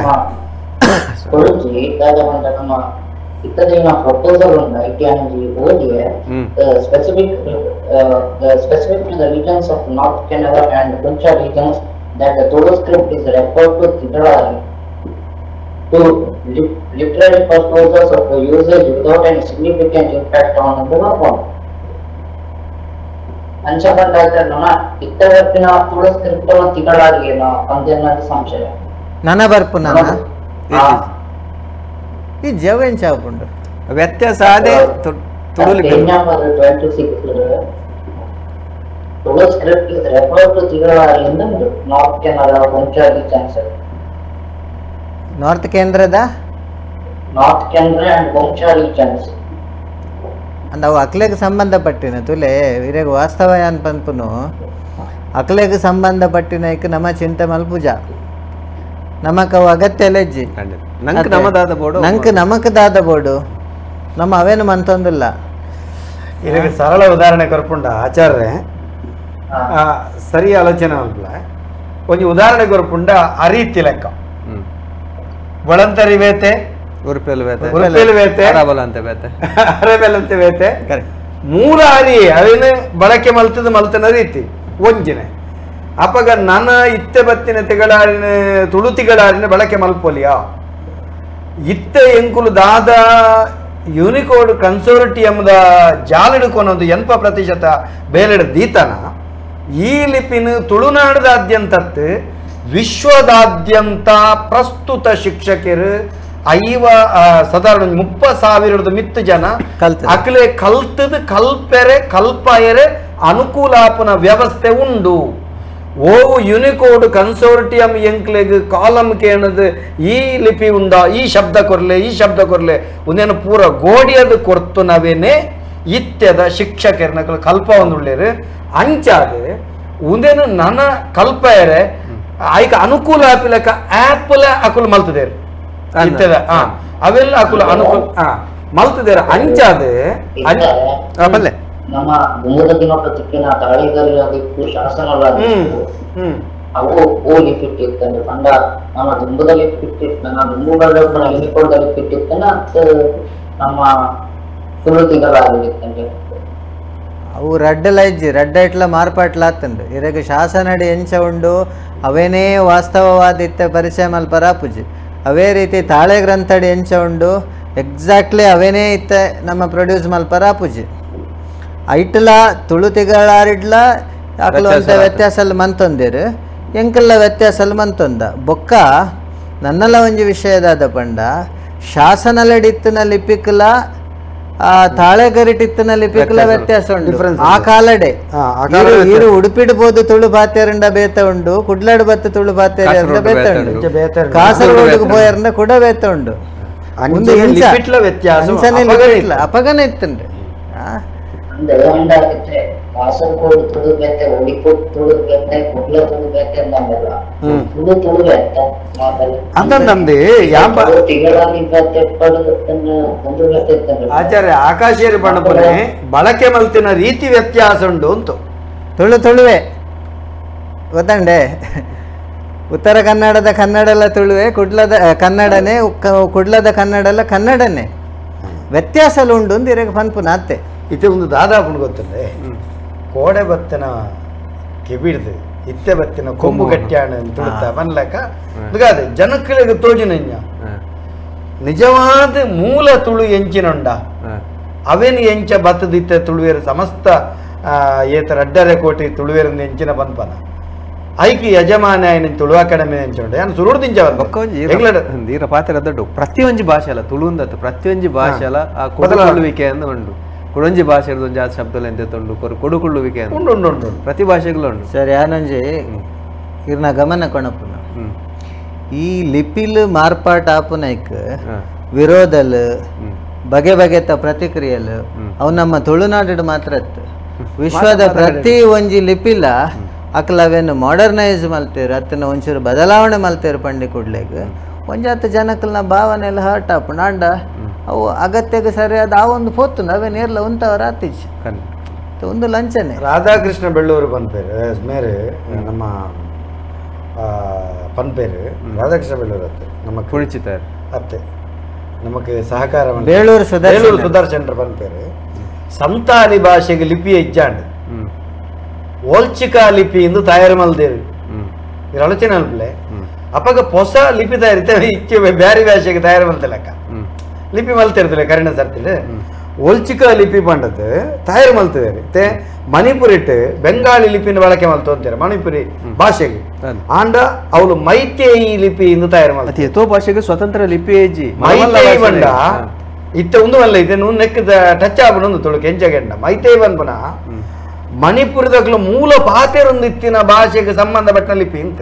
ಇತ್ತದಿನ ಪ್ರಪೋಸಲ್ ಉಂಡ ಇತ್ಯಾಂಜಿ ಓದಿಯೆ specific specific to the regions of North Canara and Puncha regions that the Tulu script is referred to Tigalari to literary purposes of the usage without any significant impact on the form. ಅಂಚ ಬಂದಾಯ್ತ ನನ್ನ ಇತ್ತವತ್ತಿನ Tulu script Tigalari ಏನೋ ಅಂದೇನ ಸಂಶಯ ನನ ಬರ್ಪು ನನ್ನ ಈ ಜವೆನ್ ಚಾಪುಂಡು ವ್ಯತ್ಯಾಸ ಆದೆ ತುಳು ಲಿಪಿ Tulu script is referred to Tigalari in the North Canara Puncha regions. North ಕೇಂದ್ರದ North Canara and Puncha regions ಅಂದ ಅವು ಅಕ್ಲೆಗ್ ಸಂಬಂಧಪಟ್ಟಿನ ತುಲೆ ಇರೆಗ್ ವಾಸ್ತವ ಯಾನ್ ಪನ್ಪುನು ಅಕ್ಲೆಗ್ ಸಂಬಂಧಪಟ್ಟಿನ ಐಕ್ ನಮ್ಮ ಚಿಂತೆ ಮಲ್ಪುಜ ನಮಕ್ ಅವು ಅಗತ್ಯ ಲೆಜ್ಜಿ ನಂಕ್ ನಮದಾದ ಬೋಡು ನಂಕ್ ನಮಕ್ ದಾದ ಬೋಡು ನಮ್ಮ ಅವೇನು ಮಂತೊಂದಿಲ್ಲ. ಇದಕ್ಕೆ ಸರಳ ಉದಾಹರಣೆ ಕೊರ್ಪುಂಡ ಆಚಾರ್ಯ ಸರಿ ಆಲೋಚನೆ ಅಲ್ಲ. ಒಂಜಿ ಉದಾಹರಣೆ ಕೊರ್ಪುಂಡ ಅರೀತಿ ಲೆಕ್ಕ ಬಳಂತರಿ ಬೇತೆ ಉರುಪೇಲು ಬೇತೆ ಅರಬೆಲಂತೆ ಬೇತೆ ಮೂಲ ಅರಿ ಅವೇನು ಬಳಕೆ ಮಲ್ತದ ಮಲ್ತನ ರೀತಿ ಒಂಜಿನೆ. ಅಪಗ ನನ್ನ ಇತ್ತೆ ಬತ್ತಿನ ತಿಗಳಾರಿನ ತುಳು ತಿಗಳಾರಿನ ಬಳಕೆ ಮಲ್ಪೊಲಿಯ ಇತ್ತೆ ಎಂಕುಲು ದಾದ ಯೂನಿಕೋಡ್ ಕನ್ಸೋರ್ಟಿಯಂದ ಜಾಲಿಡ್ಕೊನೊಂದು 80% ಬೇಲೆಡ್ ದೀತನ ಈ ಲಿಪಿನ ತುಳುನಾಡದಾದ್ಯಂತತ್ತು ವಿಶ್ವದಾದ್ಯಂತ ಪ್ರಸ್ತುತ ಶಿಕ್ಷಕರು 50 ಸಾಧಾರಣ 30,000 ಮಿತ್ತು ಜನ ಅಕ್ಲೆ ಕಲ್ತದ ಕಲ್ಪೆರೆ ಕಲ್ಪಾಯರೆ ಅನುಕೂಲಾಪನ ವ್ಯವಸ್ಥೆ ಉಂಡು. ಓವು ಯೂನಿಕೋಡ್ ಕನ್ಸೋರ್ಟಿಯಂ ಎಂಕ್ಲೆಗ್ ಕಾಲಮ್ ಕೇಣದು ಈ ಲಿಪಿ ಉಂಡ ಈ ಶಬ್ದ ಕೊರ್ಲೆ ಈ ಶಬ್ದ ಕೊರ್ಲೆ ಒಂದೇನು ಪೂರ ಗೋಡಿಯದು ಕೊರ್ತು ನಾವೇನೆ ಇತ್ಯದ ಶಿಕ್ಷಕರನ್ನ ಕಲ್ಪ ಒಂದುಳ್ಳೇರು ಅಂಚಾದ ಒಂದೇನು ನನ್ನ ಕಲ್ಪಯರೆ ಆಯ್ಕ ಅನುಕೂಲ ಆಪಿಲಕ ಆ್ಯಪ್ಲ ಅಕುಲು ಮಲ್ತದೇರು ಇತ್ತದ ಅವೆಲ್ಲ ಅಕುಲ ಅನುಕೂಲ ಮಲ್ತದೇರು ಅಂಚಾದ ಬಲ್ಲೆ ನಮ್ಮ ಮೂಲ ದಿನಪತ್ರಿಕೆನ ತಾಳಿಗರಿಯಾದಿತ್ತು ಶಾಸನಗಳಾದಿತ್ತು ಅವು ಓ ಲಿಪಿ ಇತ್ತಂದ್ರೆ ಪಂಡ ನಮ್ಮ ದುಂಬದ ಲಿಪಿ ಇತ್ತನ ದುಂಬುಗಳ ಯೂನಿಕೋಡ್ ಲಿಪಿ ಇತ್ತನ ನಮ್ಮ ತುಳುತಿಗಳಾಗಿತ್ತಂದ್ರೆ ಅವು ರಡ್ಡಲ ಇಜ್ಜಿ ರಡ್ಡ ಇಟ್ಲ ಮಾರ್ಪಾಟ್ಲ ಆತಂಡು ಇರಗ ಶಾಸನಡಿ ಎಂಚ ಉಂಡು ಅವೇನೇ ವಾಸ್ತವವಾದಿತ್ತ ಪರಿಚಯ ಮಲ್ಪರ ಪೂಜೆ. ಅವೇ ರೀತಿ ತಾಳೆ ಗ್ರಂಥಡಿ ಎಂಚ ಉಂಡು ಎಕ್ಸಾಕ್ಟ್ಲಿ ಅವೇನೇ ಇತ್ತ ನಮ್ಮ ಪ್ರೊಡ್ಯೂಸ್ ಮಲ್ಪರ ಪೂಜೆ. ಐಟ್ಲ ತುಳು ತಿಗಳಾರಿಡ್ಲ ಅಕ್ಲು ಅಂತ ವ್ಯತ್ಯಾಸ ಮಂತೊಂದಿರು ಎಂಕಲ್ಲ ವ್ಯತ್ಯಾಸ ಮಂತೊಂದ ಬೊಕ್ಕ ನನ್ನೆಲ್ಲ ಒಂಜಿ ವಿಷಯದಾದ ಪಂಡ ಶಾಸನಲಡಿತ್ತಿನ ಲಿಪಿಕ್ಲ ಆ ತಾಳೆಗರಿಟಿತ್ತಿನ ಲಿಪಿಕ್ಲ ವ್ಯತ್ಯಾಸ ಉಂಟು. ಆ ಕಾಲಡೆ ಇರು ಉಡುಪಿಡ್ಬೋದು ತುಳು ಬಾತ್ಯರಂಡ ಬೇತ ಉಂಡು, ಕುಡ್ಲಾಡು ಬತ್ತು ತುಳು ಬಾತ್ಯರಂಡ ಬೇತ ಉಂಡು, ಕಾಸರಗೋಡಿಗೆ ಪೋಯರಂಡ ಕೂಡ ಬೇತ ಉಂಡು. ಅಪಗನ ಇತ್ತುಂಡು ಕಾಸರಗೋಡು ತುಳು ಬೇತೆ, ಒಡಿಪು ತುಳು ಬೇತೆ, ಕುಡ್ಲ ತುಳು ಬೇತೆ ಅಂದಲ್ಲ ತುಳು ತುಳು ಬೇತೆ ಆಚಾರ್ಯ ಆಕಾಶೇರಿ ಬಣ್ಣಪುರೆ ಬಳಕೆ ಮಲ್ತಿನ ರೀತಿ ವ್ಯತ್ಯಾಸ ಉಂಟು ಅಂತು ತುಳು ತುಳುವೆ ಗೊತ್ತಂಡೆ. ಉತ್ತರ ಕನ್ನಡದ ಕನ್ನಡ ತುಳುವೆ, ಕುಡ್ಲದ ಕನ್ನಡನೇ, ಕುಡ್ಲದ ಕನ್ನಡ ಕನ್ನಡನೇ ವ್ಯತ್ಯಾಸ ಉಂಡು ಅಂದು ಇರಗ ಪನ್ಪುನ ಅತ್ತೆ. ಇತ್ತೆ ಒಂದು ದಾದಾಪುಂಡು ಗೊತ್ತಂಡೆ ಕೋಡೆ ಬತ್ತನ ಕೆಬಿಡ್ದು ಇತ್ತೆ ಬತ್ತಿನ ಕೊಂಬು ಗಟ್ಟಿಯಾಣ ತುಳುತ್ತ ಬನ್ಲಕ ಅದೇ ಜನಕ್ಕಳಿಗೆ ತೋಜಿನಂಜ ನಿಜವಾದ ಮೂಲ ತುಳು ಎಂಚಿನೊಂಡ ಅವೇನು ಎಂಚ ಬತ್ತದಿತ್ತೆ ತುಳುವೇರು ಸಮಸ್ತ ಏತ ರಡ್ಡರೆ ಕೋಟಿ ತುಳುವೇರಿಂದ ಎಂಚಿನ ಪನ್ಪನ ಐಕಿ ಯಜಮಾನ ತುಳು ಅಕಾಡೆಮಿ ಎಂಚುಂಡ ಯಾನ್ ಸುರುಡು ದಿಂಚ ಈರ ಪಾತ್ರ ದೊಡ್ಡ ಪ್ರತಿಯೊಂಜಿ ಭಾಷೆ ಅಲ್ಲ ತುಳುಂದತ್ತು ಪ್ರತಿಯೊಂಜಿ ಭಾಷೆ ಅಲ್ಲ ಆ ಕೊಡುಕೊಳ್ಳುವಿಕೆ ಅಂದ ಉಂಡು. ಕೊಡೊಂಜಿ ಭಾಷೆ ಒಂಜಿ ಆ ಶಬ್ದ ಎಂತ ಉಂಡು ಕೊಡುಕೊಳ್ಳುವಿಕೆ ಉಂಡು ಉಂಡು ಉಂಟು ಪ್ರತಿ ಭಾಷೆಗಳು ಉಂಡು. ಸರಿ ಯಾನೊಂಜಿ ಇರ್ನ ಗಮನ ಕೊಣಪುನ ಈ ಲಿಪಿಲ್ ಮಾರ್ಪಾಟ್ ಆಪುನೈಕ್ ವಿರೋಧಲ್ ಬಗೆ ಬಗೆತ ಪ್ರತಿಕ್ರಿಯೆಲ್ ಅವು ನಮ್ಮ ತುಳುನಾಡು ಮಾತ್ರ ಇತ್ತು. ವಿಶ್ವದ ಪ್ರತಿ ಒಂಜಿ ಲಿಪಿಲ ಅಕ್ಲವೇನು ಮಾಡರ್ನೈಸ್ ಮಲ್ತೇರು ಅತ್ತನ ಒಂಚೂರು ಬದಲಾವಣೆ ಮಲ್ತೇರು ಪಂಡಿ ಕೂಡ್ಲೆಗ್ ಒಂಜಾತ ಜನಕ್ಕಲ್ನ ಭಾವನೆ ಎಲ್ಲ ಹರ್ಟ್ ಆಪುಂಡು. ಆಂಡ ಅವು ಅಗತ್ಯಕ್ಕೆ ಸರಿಯಾದ ಆ ಒಂದು ಪೊತ್ತು ಅವೇನು ಏರ್ಲ ಉಂತವರ ಆತಿಜ್ ಒಂದು ಲಂಚನೆ. ರಾಧಾಕೃಷ್ಣ ಬೆಳ್ಳೂರು ಪನ್ಪೇರು ಮೇರೆ ನಮ್ಮ ಪನ್ಪೇರು ರಾಧಾಕೃಷ್ಣ ಬೆಳ್ಳೂರು ಅತ್ತೆ ನಮ್ಮ ಕುಳಿಚಿತಾರೆ ಅತ್ತೆ ನಮಗೆ ಸಹಕಾರ ಬೇಳೂರು ಸುದರ್ಶನ್ರ ಪನ್ಪೇರು ಸಂತಾಲಿ ಭಾಷೆಗೆ ಲಿಪಿ ಇಜ್ಜಾಂಡ್ ಓಲ್ಚಿಕಾ ಲಿಪಿ ಎಂದು ತಯಾರು ಮಲ್ದೇರು ಆಲೋಚನೆ ಅಲ್ಪಲೆ ಅಪ್ಪಗ ಹೊಸ ಲಿಪಿ ತಯಾರಿತ ಇಚ್ಚೆ ಬ್ಯಾರಿ ಭಾಷೆಗೆ ತಯಾರು ಮಲ್ತಲಕ್ಕ ಲಿಪಿ ಮಲ್ತಿರ್ತಲೆ ಕರಿಣ ಸರ್ತಿಲೆ ಓಲ್ಚಿಕಾ ಲಿಪಿ ಪಂಡದ್ದು ತಯಾರು ಮಲ್ತಿದ್ದಾರೆ ಮತ್ತೆ ಮಣಿಪುರಿಟ್ಟು ಬೆಂಗಾಳಿ ಲಿಪಿನ ಬಳಕೆ ಮಲ್ತು ಅಂತಾರೆ ಮಣಿಪುರಿ ಭಾಷೆಗೆ ಆಂಡ ಅವಳು ಮೈತೇಯಿ ಲಿಪಿ ಎಂದು ತಯಾರು ಮಲ್ತ ಎತ್ತೋ ಭಾಷೆಗೆ ಸ್ವತಂತ್ರ ಲಿಪಿ ಏಜಿ ಮೈತೇಯಿ ಬಂಡ ಇತ್ತ ಒಂದು ಅಲ್ಲ ಇದನ್ನು ನೆಕ್ ಟಚ್ ಆಪುಂಡು ತುಳುಕು ಎಂಚಗೆಂಡ ಮೈತೇಯಿ ಬಂದ್ಪುನ ಮಣಿಪುರದಕ್ಲು ಮೂಲ ಪಾತೆರೊಂದು ಇತ್ತಿನ ಭಾಷೆಗೆ ಸಂಬಂಧಪಟ್ಟ ಲಿಪಿ ಇಂತ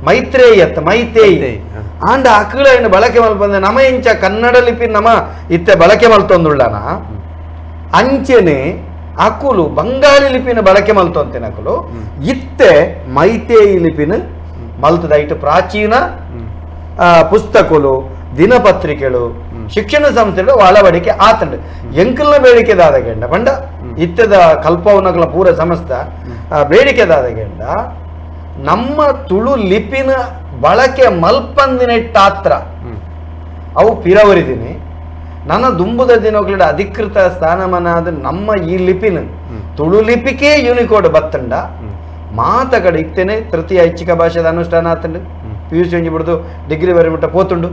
ಮೈತ್ರೇಯಿ ಅತ್ತ ಮೈತೇಯಿ ಆಂಡ ಅಕ್ಗಳ ಬಳಕೆ ಮಲ್ಪಂದೆ ನಮ ಇಂಚ ಕನ್ನಡ ಲಿಪಿ ನಮ ಇತ್ತೆ ಬಳಕೆ ಮಲ್ತೊಂದುಳ್ಳನ ಅಂಚೆನೆ ಅಕುಲು ಬಂಗಾಳಿ ಲಿಪಿನ ಬಳಕೆ ಮಲ್ತೊಂತೇನೆ ಅಕುಲು ಇತ್ತೆ ಮೈತೇಯಿ ಲಿಪಿನ ಮಲ್ತದ ಇಟ್ಟು ಪ್ರಾಚೀನ ಪುಸ್ತಕಗಳು ದಿನಪತ್ರಿಕೆಗಳು ಶಿಕ್ಷಣ ಸಂಸ್ಥೆಗಳು ಅಳವಡಿಕೆ ಆತಂಡು ಎಂಕಲ್ನ ಬೇಡಿಕೆದಾದ ಗೆಂಡ ಪಂಡ ಇತ್ತದ ಕಲ್ಪವನಗಳ ಪೂರ ಸಂಸ್ಥೆ ಬೇಡಿಕೆದಾದ ಗೆಂಡ ನಮ್ಮ ತುಳು ಲಿಪಿನ ಬಳಕೆ ಮಲ್ಪಂದಿನೆಟ್ಟಾತ್ರ ಅವು ಪಿರವರಿದ್ದೀನಿ ನನ್ನ ದುಂಬುದ ದಿನಗಳ ಅಧಿಕೃತ ಸ್ಥಾನಮಾನ ಆದ ನಮ್ಮ ಈ ಲಿಪಿನ ತುಳು ಲಿಪಿಕೆ ಯೂನಿಕೋಡ್ ಬತ್ತಂಡ ಮಾತ ಕಡೆ ಇತ್ತೇನೆ ತೃತೀಯ ಐಚ್ಛಿಕ ಭಾಷೆದ ಅನುಷ್ಠಾನ ಆತಂಡು P U C ಒಂಜಿ ಬಿಡ್ದು ಡಿಗ್ರಿ ಬರಿ ಮುಟ್ಟ ಪೋತುಂಡು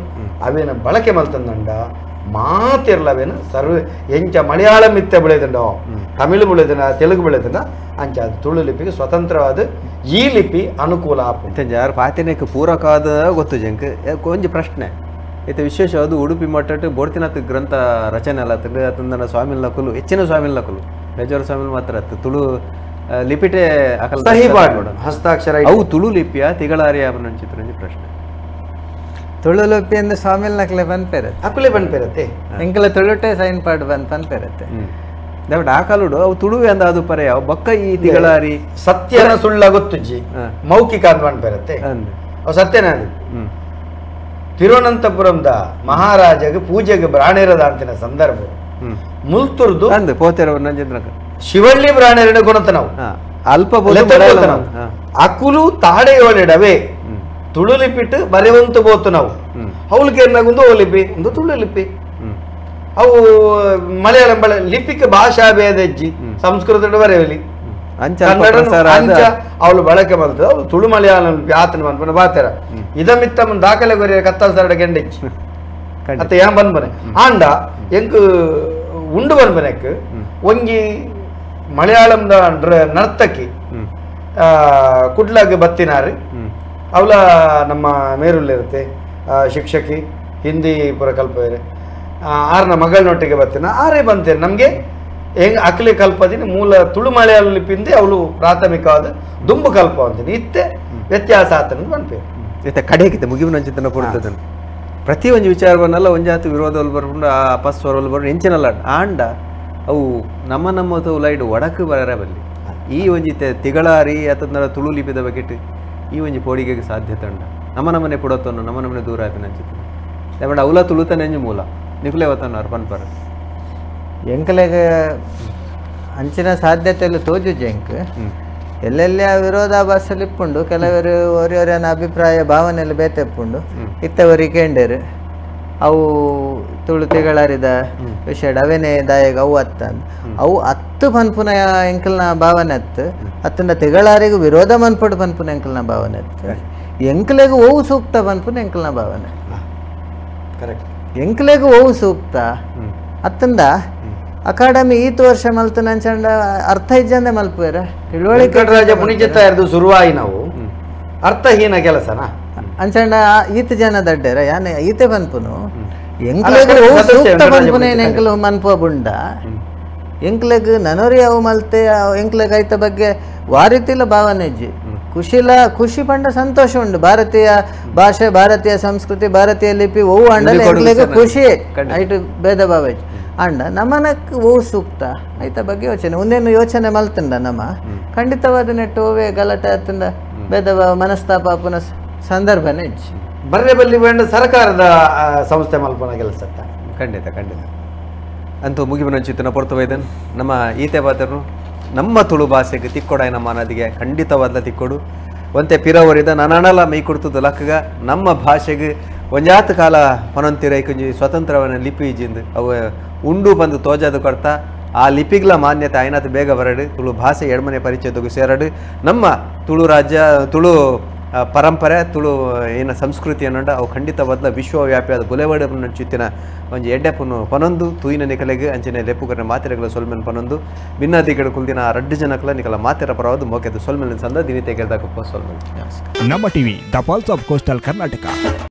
ಅವೇನ ಬಳಕೆ ಮಲ್ತಂದಂಡ ಮಾತಿರಲ್ಲ ಅವೇನು ಸರ್ವ ಎಂಚ ಮಲಯಾಳಂ ಇತ್ತೆ ಬೆಳೆದಂಡೋ ತಮಿಳು ಬೆಳೆದಂಡ ತೆಲುಗು ಬೆಳೆದಂಡ ಅಂಚ ಅದು ತುಳು ಲಿಪಿಗೆ ಸ್ವತಂತ್ರವಾದ ಈ ಲಿಪಿ ಅನುಕೂಲ ಆಪುಂಡು. ಯಾರು ಪಾತಿನಕ್ಕೆ ಪೂರಕ ಆದ ಗೊತ್ತು ಜಂಕ್ ಒಂಜಿ ಪ್ರಶ್ನೆ ಇತ್ತೆ ವಿಶೇಷವಾದ ಉಡುಪಿ ಮಟ್ಟಟ್ಟು ಬೋಡ್ತಿನಾಥ ಗ್ರಂಥ ರಚನೆ ಅಲ್ಲ ತಂದನ ಸ್ವಾಮಿಲ್ ನಕುಲು ಹೆಚ್ಚಿನ ಸ್ವಾಮಿಲ್ ನಕುಲು ಬೇಜಾರು ಸ್ವಾಮಿಲ್ ಮಾತ್ರ ಅತ್ತು ತುಳು ಲಿಪಿಟೆ ಅಕಲ ಸಹಿ ಪಾಡು ಹಸ್ತಾಕ್ಷರ ಅವು ತುಳು ಲಿಪಿಯ ತಿಗಳಾರಿಯ ಚಿತ್ರ ಪ್ರಶ್ನೆ. ತುಳು ಲಿಪಿ ಅಂದ್ರೆ ಸ್ವಾಮಿಲ್ ನಕಲೆ ಪನ್ಪೆರತ್ತೆ ಅಕುಲೆ ಪನ್ಪೆರತ್ತೆ ಎಂಕಲ ತುಳುಟೆ ಸೈನ್ ಪಾಡ್ ಬಂದ್ ಪನ್ಪೆರತ್ತೆ ದಯವಿಟ್ಟು ಆ ಕಾಲುಡು ಅವು ತುಳುವೆ ಅಂದ ಅದು ಪರೆಯ ಬೊಕ್ಕ ಈ ತಿಗಳಾರಿ ಸತ್ಯನ ಸುಳ್ಳ ಗೊತ್ತುಜ್ಜಿ ಮೌಖಿಕ ಅಂದ್ ಪನ್ಪೆರತ್ತೆ ಅವು ಸತ್ಯನ ಅದು. ತಿರುವನಂತಪುರಂದ ಮಹಾರಾಜಗೆ ಪೂಜೆಗೆ ಬ್ರಾಣೇರದ ಅಂತಿನ ಸಂದರ್ಭ ಮುಲ್ತುರ್ದು ಅಂದ್ ಪೋತೆರ ಶಿವಳ್ಳಿ ಬ್ರಾಣೇರನ ಗುಣತ ನಾವು ಅಲ್ಪ ಅಕುಲು ತಾಡೆಯೋಳಿಡವೆ ತುಳು ಲಿಪಿಟ್ಟು ಬರೆವಂತ ಬೋತು ನಾವು ಅವಳಿಗೆ ಏನಾಗುಂದು ಓ ಲಿಪಿ ಒಂದು ತುಳು ಲಿಪಿ ಅವು ಮಲಯಾಳಂ ಬಳ ಲಿಪಿಗೆ ಭಾಷಾ ಭೇದ ಹೆಜ್ಜಿ ಸಂಸ್ಕೃತ ಬರೆಯಲಿ ಕನ್ನಡ ಅಂಚ ಅವಳು ಬಳಕೆ ಮಾಡ್ತದೆ ಅವಳು ತುಳು ಮಲಯಾಳಂ ಲಿಪಿ ಆತನ ಮನ್ಪನ ಬಾತೆರ ಇದಮಿತ್ತ ದಾಖಲೆ ಗೊರಿಯ ಕತ್ತಲ್ ಸರಡ ಗೆಂಡೆಚ್ಚಿ ಅತ್ತ ಏನ್ ಬನ್ಬನೆ ಆಂಡ ಎಂಕ್ ಉಂಡು ಬನ್ಬನೆಕ್ ಒಂಜಿ ಮಲಯಾಳಂದ ನರ್ತಕಿ ಕುಡ್ಲಾಗ ಬತ್ತಿನಾರು ಅವಳ ನಮ್ಮ ಮೇರುಲ್ಲಿರುತ್ತೆ ಶಿಕ್ಷಕಿ ಹಿಂದಿ ಪುರ ಕಲ್ಪವೇರೆ ಆರ್ನ ಮಗಳನ್ನೊಟ್ಟಿಗೆ ಬರ್ತೀನಿ ಆರೇ ಬಂತೇನೆ ನಮಗೆ ಹೆಂಗೆ ಅಕ್ಲೆ ಕಲ್ಪದಿನಿ ಮೂಲ ತುಳು ಮಲಯಾಳ ಲಿಪಿಂದೆ ಅವಳು ಪ್ರಾಥಮಿಕವಾದ ದುಂಬು ಕಲ್ಪ ಅಂತೀನಿ ಇತ್ತೆ ವ್ಯತ್ಯಾಸ ಆತನ ಬಂದ್ಪೇರು ಇತ್ತೆ ಕಡೆಗಿತ್ತೆ ಮುಗಿವಿನ ಪೊರ್ತದನ್ನು ಪ್ರತಿ ಒಂದು ವಿಚಾರವನ್ನೆಲ್ಲ ಒಂಜಾತು ವಿರೋಧದಲ್ಲಿ ಬರ್ಕೊಂಡು ಆ ಅಪಸ್ವರಲ್ಲಿ ಬರ್ಕೊಂಡು ಎಂಚಿನಲ್ಲ ಆಂಡ ಅವು ನಮ್ಮ ನಮ್ಮ ತೌಲೈಡ್ ಒಡಕು ಬರಬಲ್ಲಿ ಈ ಒಂಜಿ ತಿಗಳಾರಿ ಅಥವಾ ತುಳು ಲಿಪಿದ ಬಗೆಟ್ ಈ ಒಂಜಿ ಪೋಡಿಗೆಗೆ ಸಾಧ್ಯತೆ ಉಂಡ ನಮ್ಮ ನಮ್ಮನೆ ಪುಡತನ್ನು ನಮ್ಮ ನಮ್ಮನೆ ದೂರ ಆಪಿನ ಅಂಚಿತ್ತು ದಯಮಾಡಿ ಅವಲ ತುಳುತನೆಂಜು ಮೂಲ ನಿಕುಲೆ ವತನ್ನು ಅರ್ಪಣ್ ಪರ ಎಂಕಲೆಗ ಅಂಚಿನ ಸಾಧ್ಯತೆಯಲ್ಲಿ ತೋಜು ಜಂಕ್ ಎಲ್ಲೆಲ್ಲಿ ಆ ವಿರೋಧಾಭಾಸಲ್ಲಿ ಇಪ್ಪುಂಡು ಕೆಲವರು ಒರಿಯೊರಿಯನ ಅಭಿಪ್ರಾಯ ಭಾವನೆಯಲ್ಲಿ ಬೇತೆಪ್ಪುಂಡು ಇತ್ತವರಿ ಕೇಂಡೇರು ಅವು ತುಳು ತಿಗಳರಿದ ವಿಷಯ ಅವೇನೇ ದಾಯಗ ಅವು ಅತ್ತ ಅವು ಅತ್ತು ಪನ್ಪುನ ಎಂಕಲ್ನ ಭಾವನೆ ಅತ್ತು ಅತ್ತಂಡ ತಿಗಳಾರಿಗೂ ವಿರೋಧ ಮನ್ಪಡು ಪನ್ಪುನ ಎಂಕಲ್ನ ಭಾವನೆ ಅತ್ತು ಎಂಕಲೆಗೂ ಓವು ಸೂಕ್ತ ಪನ್ಪುನ ಎಂಕಲ್ನ ಭಾವನೆ ಕರೆಕ್ಟ್ ಎಂಕಲೆಗೂ ಓವು ಸೂಕ್ತ ಅತ್ತಂದ ಅಕಾಡೆಮಿ ಈತ ವರ್ಷ ಮಲ್ತು ನಂಚಂಡ ಅರ್ಥ ಇಜ್ಜಂದೆ ಮಲ್ಪುವೇರ ತಿಳುವಳಿಕೆ ರಾಜ ಪುಣಿಚಿತ್ತ ಇರ್ದು ಶುರುವಾಯಿ ನಾವು ಅರ್ಥಹೀನ ಕೆಲಸನಾ ಅಂಚಂಡ ಈತ ಜನ ದಡ್ಡೇರ ಯಾನೆ ಈತೆ ಪನ್ಪುನು ಎಂಕ್ಲೆಗ್ ಓವು ಸೂಕ್ತ ಪನ್ಪುನ ಎಂಕಲು ಮನ್ಪುವ ಬುಂಡ ಎಂಕ್ಲೆಗ್ ನನೋರಿ ಅವು ಮಲ್ತೆ ಎಂಕ್ಲೆಗ್ ಐತ ಬಗ್ಗೆ ವಾರಿತಿಲ್ಲ ಭಾವನೆ ಇಜ್ಜಿ ಖುಷಿಲ ಖುಷಿ ಪಂಡ ಸಂತೋಷ ಉಂಡು ಭಾರತೀಯ ಭಾಷೆ ಭಾರತೀಯ ಸಂಸ್ಕೃತಿ ಭಾರತೀಯ ಲಿಪಿ ಓವು ಅಂಡಲ ಎಂಕ್ಲೆಗ್ ಖುಷಿ ಐಟು ಭೇದ ಭಾವ ಇಜ್ಜಿ ಅಂಡ ನಮ್ಮನಕ್ ಓವು ಸೂಕ್ತ ಐತ ಬಗ್ಗೆ ಯೋಚನೆ ಒಂದೇನು ಯೋಚನೆ ಮಲ್ತಂಡ ನಮ್ಮ ಖಂಡಿತವಾದ ನೆಟ್ಟು ಓವೇ ಗಲಾಟೆ ಆತಂಡ ಭೇದ ಭಾವ ಮನಸ್ತಾಪ ಅಪುನ ಸಂದರ್ಭನೇ ಇಜ್ಜಿ ಬರ್ರೆ ಬಲ್ಲಿ ಬೇಂಡ ಸರ್ಕಾರದ ಸಂಸ್ಥೆ ಮಲ್ಪನ ಕೆಲಸ ಖಂಡಿತ ಖಂಡಿತ ಅಂತೂ ಮುಗಿಬನಂಚಿತ್ತನ ಪೊರ್ತವೈದನ್ ನಮ್ಮ ಈತೆ ಪಾತ್ರನು ನಮ್ಮ ತುಳು ಭಾಷೆಗೆ ತಿಕ್ಕೊಡಾಯ ನಮ್ಮ ನದಿಗೆ ಖಂಡಿತವಾದ ತಿಕ್ಕೊಡು ಒಂತೆ ಪಿರವರಿದ ನಾನಾಣಲ ಮೈ ಕೊಡ್ತದ ಲಕ್ಕಗ ನಮ್ಮ ಭಾಷೆಗೆ ಒಂಜಾತ ಕಾಲ ಪನೊಂತಿರೈಕೊಂಜಿ ಸ್ವತಂತ್ರವನ್ನ ಲಿಪಿ ಇಜ್ಜಿಂದು ಅವು ಉಂಡು ಬಂದು ತೋಜಾದ ಕೊಡ್ತಾ ಆ ಲಿಪಿಗ್ಲ ಮಾನ್ಯತೆ ಆಯ್ನಾತ ಬೇಗ ಬರಡು ತುಳು ಭಾಷೆ ಎಡ್ಮನೆ ಪರಿಚಯದಗೂ ಸೇರಡು ನಮ್ಮ ತುಳು ರಾಜ್ಯ ತುಳು ಪರಂಪರೆ ತುಳು ಏನ ಸಂಸ್ಕೃತಿ ಅನ್ನೋಂಡ ಅವು ಖಂಡಿತವಾದ ವಿಶ್ವವ್ಯಾಪಿಯಾದ ಬುಲೆವಡ ಚಿತ್ತಿನ ಒಂಜಿ ಎಡ್ಡೆಪುನು ಪನೊಂದು ತೂಯಿನ ನಿಕಲೆಗ್ ಅಂಚನೆ ಲೆಪ್ಪುಗರ ಮಾತೆರೆಗಳ ಸೊಲ್ಮೆನ್ ಪನೊಂದು ಭಿನ್ನಾದಿಗಳು ಕುಲ್ದಿನ ರಡ್ಡು ಜನಕಲ ನಿಕಲ ಮಾತೆರ ಪರವಾದ ಮೋಕೆದ ಸೊಲ್ಮೆನ್ ಸಂದ ದಿನಿತೆ ಗೆಲ್ದಾಕಪ್ಪ ಸೊಲ್ಮೆನ್. ನಮ್ಮ TV the pulse of coastal Karnataka.